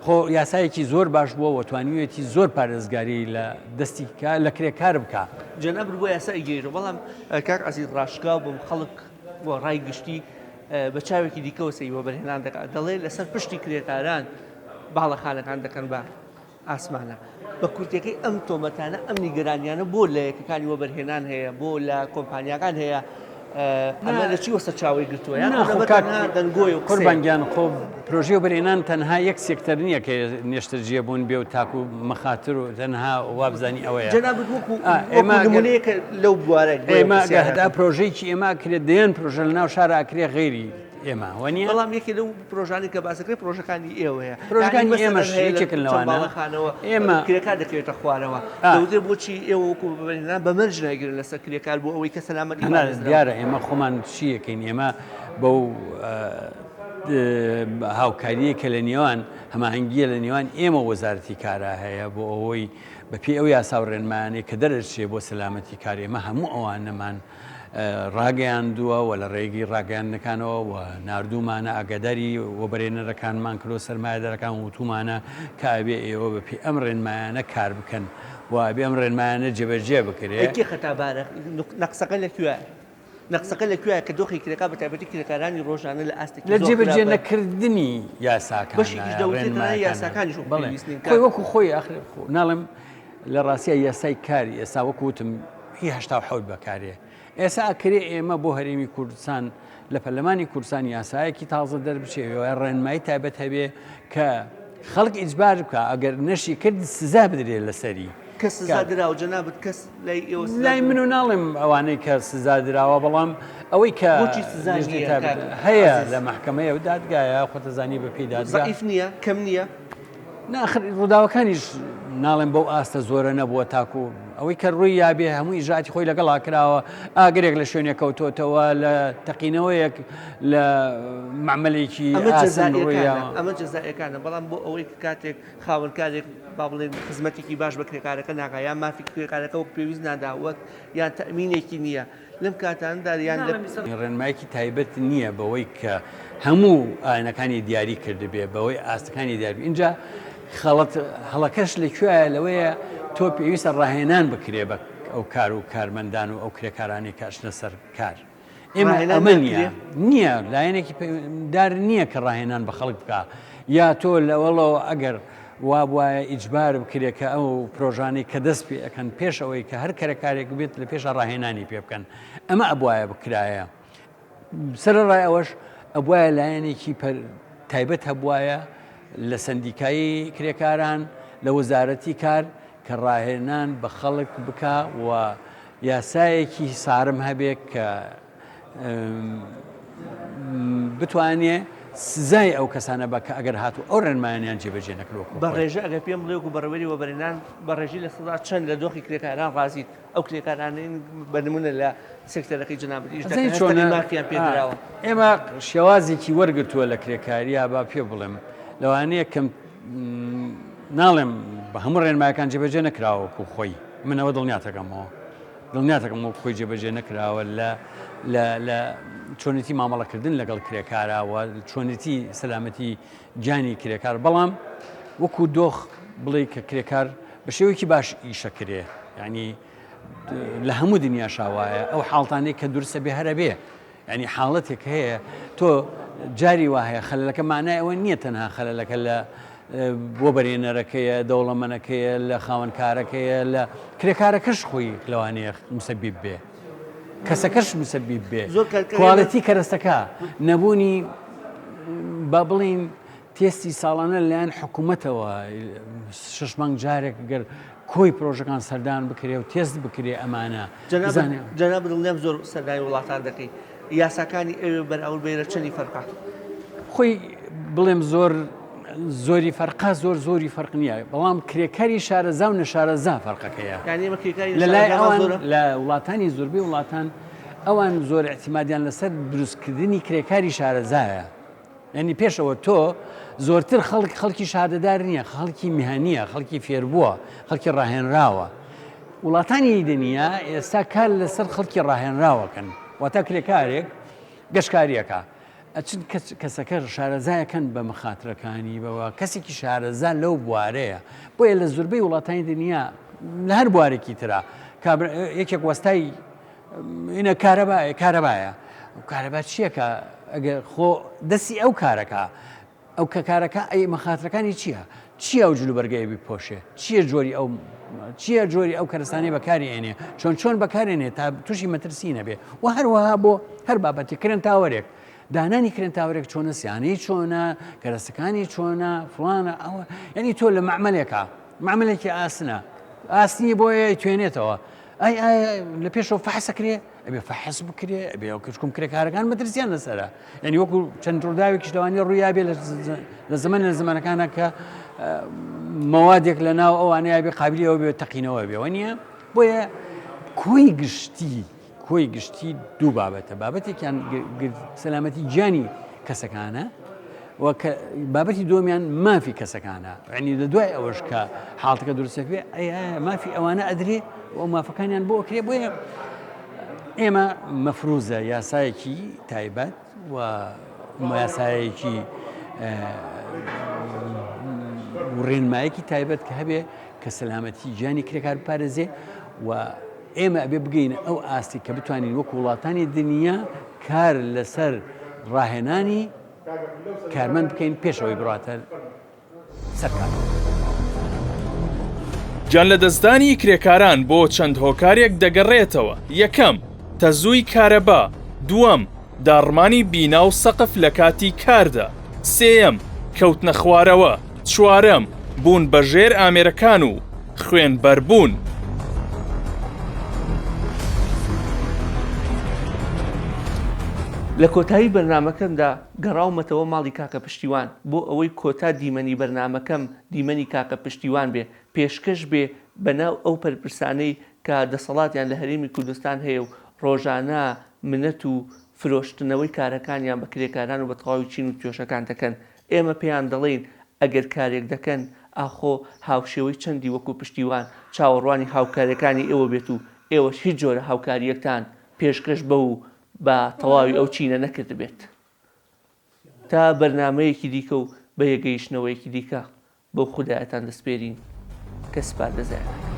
خۆ یاسایەکی زۆر باش بووە و توانیویەتی زۆر پارێزگاری لە دەستی لە کرێکار بکا. جەنابت بۆ یاسا ئەیگەیەنەوە بەڵام کاک عەزیز ڕاشکاو بم خەڵک و ڕای گشتی بە چاوێکی دیکەوە سەیری وەبەرهێنان دەکات دەڵێ لەسەر پشتی کرێکاران باڵەخانەکان دەکەن بە ئاسمانە. بە کورتیەکەی ئەم تۆمەتانە، ئەم نیگەرانیانە بۆ لە یەکەکانی وەبەرهێنان هەیە، بۆ لە کۆمپانیاکان هەیە، ئەمە لە چیوە سەرچاوەی گرتووە؟ یان ئەمە تەنها دەنگۆیە و قسەیە؟ قوربان گیان خۆ پرۆژەی وەبەرهێنان تەنها یەک سێکتەر نییە کە نێشتەجێ بوون بێ و تاکو مەخاتر و تەنها وابزانی ئەوەیە. جەنابت وەکو وەکو نمونەیەکە لەو بوارە ئێمە ئەگەر هەتا پرۆژەیەکی ئێمە ئەکرێت دەیان پرۆژە لەناو شارا ئەکرێ غەیری. ئێمە وەنیە؟ بەڵام یەکێ لەو پرۆژانەی کە باسەکەی پرۆژەکانی ئێوەیە. پرۆژەکانی ئێمەش یەکێکن لەوانە. باڵەخانەوە ئێمە کرێکار دەکەوێتە خوارەوە. دەوترێ بۆچی ئێوە وەکو وەبەرهێنان بە مەرج نایگرن لەسەر کرێکار بۆ ئەوەی کە سەلامەتی پارێزراو. دیارە ئێمە خۆمان چی ئەکەین ئێمە بەو هاوکارییە کە لە نێوان هەماهەنگییە لە نێوان ئێمە و وەزارەتی کارا هەیە بۆ ئەوەی بەپێی ئەو یاسا و ڕێنمایانەی کە دەرئەچێ بۆ سەلامەتی کار ئێمە هەموو ئەوانەمان ڕاگەیاندووە و لە ڕێگەی ڕاگەیاندنەکانەوە و ناردوومانە ئاگاداری وەبەرهێنەرەکانمان کردووە سەرمایەدارەکان وتوومانە کە ئەبێ ئێوە بەپێی ئەم ڕێنمایانە کار بکەن و ئەبێ ئەم ڕێنمایانە جێبەجێ بکرێ. ئەی کێ خەتابارە؟ نەقسەکە لە کوێیە؟ نەقسەکە لە کوێیە کە دۆخی کرێکار بە تایبەتی کرێکارانی ڕۆژانە لە ئاستێکی لە زۆر جێبەجێ خراپە؟ نەکردنی یاساکانە، بەشێکیش دەوترێ تەنانەت ڕێنمایەکانە. یاساکانیش وەکو بەڵێ پێویست نین خۆی کاک. وەکو خۆی ئاخر خۆ ناڵێم لە ڕاستیا یاسای کاری ئێستا وەکو وتم هی 87 بەکارێ ئێستا ئەکرێ ئێمە بۆ هەرێمی کوردستان لە پەرلەمانی کوردستان یاسایەکی تازە دەربچێ ڕێنمایی تایبەت هەبێ کە خەڵک ئیجبار بکە ئەگەر نەشی کرد سزا بدرێ لەسەری. کەس سزا دراوە جەنابت کەس لای ئێوە سزا لای من و ناڵێم ئەوانەی کە سزا دراوە بەڵام ئەوەی کە بۆچی سزا لیژنەی نییە تایبەت کاک هەیە عەزیز؟ لە مەحکەمەیە و دادگایە خۆتەزانی بە پێی دادگا زەعیف نییە کەم نییە؟ نا ئاخر ڕووداوەکانیش ناڵێم بەو ئاستە زۆرە نەبووە تاکو ئەوەی کە ڕووی یابێ هەموو ئیجراتی خۆی لەگەڵا کراوە ئاگرێک لە شوێنێک کەوتۆتەوە لە تەقینەوەیەک لە مەعمەلێکی ئەمە ئاسن جەزائیەکانە ڕوویاوە. ئەمە جەزائیەکانە بەڵام بۆ ئەوەی کە کاتێک خاوەنکارێک با بڵێن خزمەتێکی باش بە کرێکارەکە ناکا یان مافی کرێکارەکە وەک پێویست نادا وەک یان تەئمینێکی نییە لەم کاتانەدا یان لە. ڕێنمایەکی تایبەت نییە بەوەی کە هەموو ئاینەکانی دیاری کردبێ بەوەی ئاستەکانی دیاری ئینجا خەڵەت هەڵەکەش لە کوێیە لەوەیە تۆ پێویستە ڕاهێنان بکرێ بە ئەو کار و کارمەندان و ئەو کرێکارانەی کە ئەچنە سەر کار. ئێمە ئەمە نییە نییە لایەنێکی دار نییە کە ڕاهێنان بە خەڵک بکە یا تۆ لەوەڵەوە ئەگەر وابواە ئیجبار بکرێت کە ئەو پرۆژانەی کە دەست پێ ئەەکەن پێش ئەوەی کە هەر کەرەکارێک بێت لە پێشە ڕاهێنانی پێ بکەن ئەمە ئەبواە بکرایە سەرڕای ئەوەش ئەبواە لایەنێکی تایبەت هەبواە لە سندیکایی کرێکاران لە وەزارەتی کار کە ڕاهێنان بە خەڵک بکا و یاسایەکی سارم هەبێ کە بتوانێ سزای ئەو کەسانە بە کە ئەگەر هاتوو ئەو ڕێنمایانیان جێبەجێ نەکرد وەکو بە ڕێژە ئەگەر پێم بڵێ وەکو بەڕێوەری وەبەرهێنان بە ڕێژەی لە سەدا چەند لە دۆخی کرێکاران ڕازیت ئەو کرێکارانەی بە نمونە لە سێکتەرەکەی جەنابت ئیش دەکەن هەر مافیان پێ دراوە. ئێمە شێوازێکی وەرگرتووە لە کرێکاریا با پێ بڵێم لەوانەیە کەم ناڵێم بە هەموو ڕێنمایەکان جێبەجێ نەکراوە وەکو خۆی من ئەوە دڵنیاتەکەمەوە دڵنیاتەکەم وەکو خۆی جێبەجێ نەکراوە لە لە لە چۆنێتی مامەڵەکردن لەگەڵ کرێکارا و چۆنێتی سەلامەتی گیانی کرێکار بەڵام وەکو دۆخ بڵێ کە کرێکار بە شێوەیەکی باش ئیشە کرێ یعنی لە هەموو دنیا شاوایە ئەو حاڵتانەی کە دروستە بێ هەرە بێ یانی حاڵەتێک هەیە تۆ جاری وا هەیە خەلەلەکە مانای ئەوە نییە تەنها خەلەلەکە لە وەبەرێنەرەکەیە دەوڵەمەنەکەیە لە خاوەنکارەکەیە لە کرێکارەکەش خۆی لەوانەیە مسەبیب بێ کەسەکەش مسەبیب بێ کواڵێتی کەرەستەکە نەبوونی با بڵین تێستی ساڵانە لەلایەن حکوومەتەوە شش مانگ جارێک گەر کۆی پرۆژەکان سەردان بکرێ و تێست بکرێ ئەمانە جەناب دڵنیام زۆر سەردانی وڵاتان دەکەی یاساکانی ئەوێ بەراورد بەێرە چەنی فەرقە؟ خۆی بڵێم زۆر زۆری فەرقە زۆر زۆری فەرق نییە بەڵام کرێکاری شارەزا و نەشارەزا فەرقەکەیە لە لای ئەوان لە وڵاتانی زۆربەی وڵاتان ئەوان زۆر اعتمادیان لەسەر دروستکردنی کرێکاری شارەزایە یانی پێش ئەوە تۆ زۆرتر خەڵک خەڵکی شادەدار نییە خەڵکی میهنیە خەڵکی فێربووە خەڵکی ڕاهێنراوە وڵاتانی دنیا ئێستا کار لەسەر خەڵکی ڕاهێنراوەکەن واتە کرێکارێک گەشتکاریەکە ئەچن کەسەکە شارەزایەکەن بە مەخاترەکانی بەوە کەسێکی شارەزا لەو بوارەیە بۆیە لە زۆربەی وڵاتانی دنیا لە هەر بوارێکی ترا یەکێک وەستای ئینە کارەبایە کارەبایە کارەبا چییە کە ئەگەر خۆ دەستی ئەو کارەکە ئەو کە کارەکە ئەی مەخاترەکانی چییە چییە ئەو جلوبەرگەیە بیپۆشێ چییە جۆری ئەو چییە جۆری ئەو کەرەسانەی بەکاری ئێنێ چۆن چۆن بەکارێنێ تا تووشی مەترسی نەبێ و هەروەها بۆ هەر بابەتی کرن تاوەرێک دانانی کرن تاوەرێک چۆنە سیانەی چۆنە کەرەسەکانی چۆنە فلانە ئەوە یعنی تۆ لە معمەلێکە معمەلێکی ئاسنە ئاسنی بۆیە توێنێتەوە. ئای ئایا لە پێشەوە فەحسەکرێ ئەبێ فەحس بکرێ ئەبێ ئەو کچکم کرێکارەکان مەترسیان لەسەرە یعنی وەکو چەند ڕووداوێکیش لەوانەیە ڕوویا بێ لە زەمەن لە زمانەکانە کە مەوادێک لە ناو ئەوانەیە بێ قابلی ئەوە بێ تەقینەوە بێ وە نییە بۆیە کۆی گشتی کۆی گشتی دوو بابەتە بابەتێکیان سەلامەتی گیانی کەسەکانە و بابەتی دووەمیان مافی کەسەکانە ینی لە دوای ئەوەش کە حاڵتەکە دروستەکرێ مافی ئەوانە ئەدرێ و مافەکانیان بۆ ئەکرێ بۆیە ئێمە مەفروزە یاسایەکی تایبەت و یاسایەکی ڕێنمایەکی تایبەت کە هەبێ کە سەلامەتی گیانی کرێکار بپارێزێ و ئێمە ئەبێ بگەینە ئەو ئاستی کە بتوانین وەکو وڵاتانی دنیا کار لەسەر ڕاهێنانی کارمەند بکەین پێش ئەوەی بڕاتە سەر کار. گیانلەدەستدانی کرێکاران بۆ چەند هۆکارێک دەگەڕێتەوە، یەکەم، تەزووی کارەبا، دووەم، داڕمانی بینا و سەقف لە کاتی کاردا، سێیەم، کەوتنە خوارەوە، چوارەم، بوون بە ژێر ئامێرەکان و خوێن بەربوون. لە کۆتایی بەرنامەکەمدا گەڕاومەتەوە ماڵی کاکە پشتیوان بۆ ئەوەی کۆتا دیمەنی بەرنامەکەم دیمەنی کاکە پشتیوان بێ پێشکەش بێ بە ناو ئەو پەرپرسانەی کە دەسەڵاتیان لە هەرێمی کوردستان هەیە و ڕۆژانە منەت و فرۆشتنەوەی کارەکانیان بە کرێکاران و بە تەواوی چین و توێژەکان دەکەن ئێمە پێیان دەڵێین ئەگەر کارێک دەکەن ئاخۆ هاوشێوەی چەندی وەکو پشتیوان چاوەڕوانی هاوکاریەکانی ئێوە بێت و ئێوەش هیچ جۆرە هاوکاریەکتان پێشکەش بەو و بە تەواوی ئەو چینە نەکردبێت. تا بەرنامەیەکی دیکە و بە یەکگەیشتنەوەیەکی دیکە بەو خودایەتان دەسپێرین کە سپاردەزایانەکە.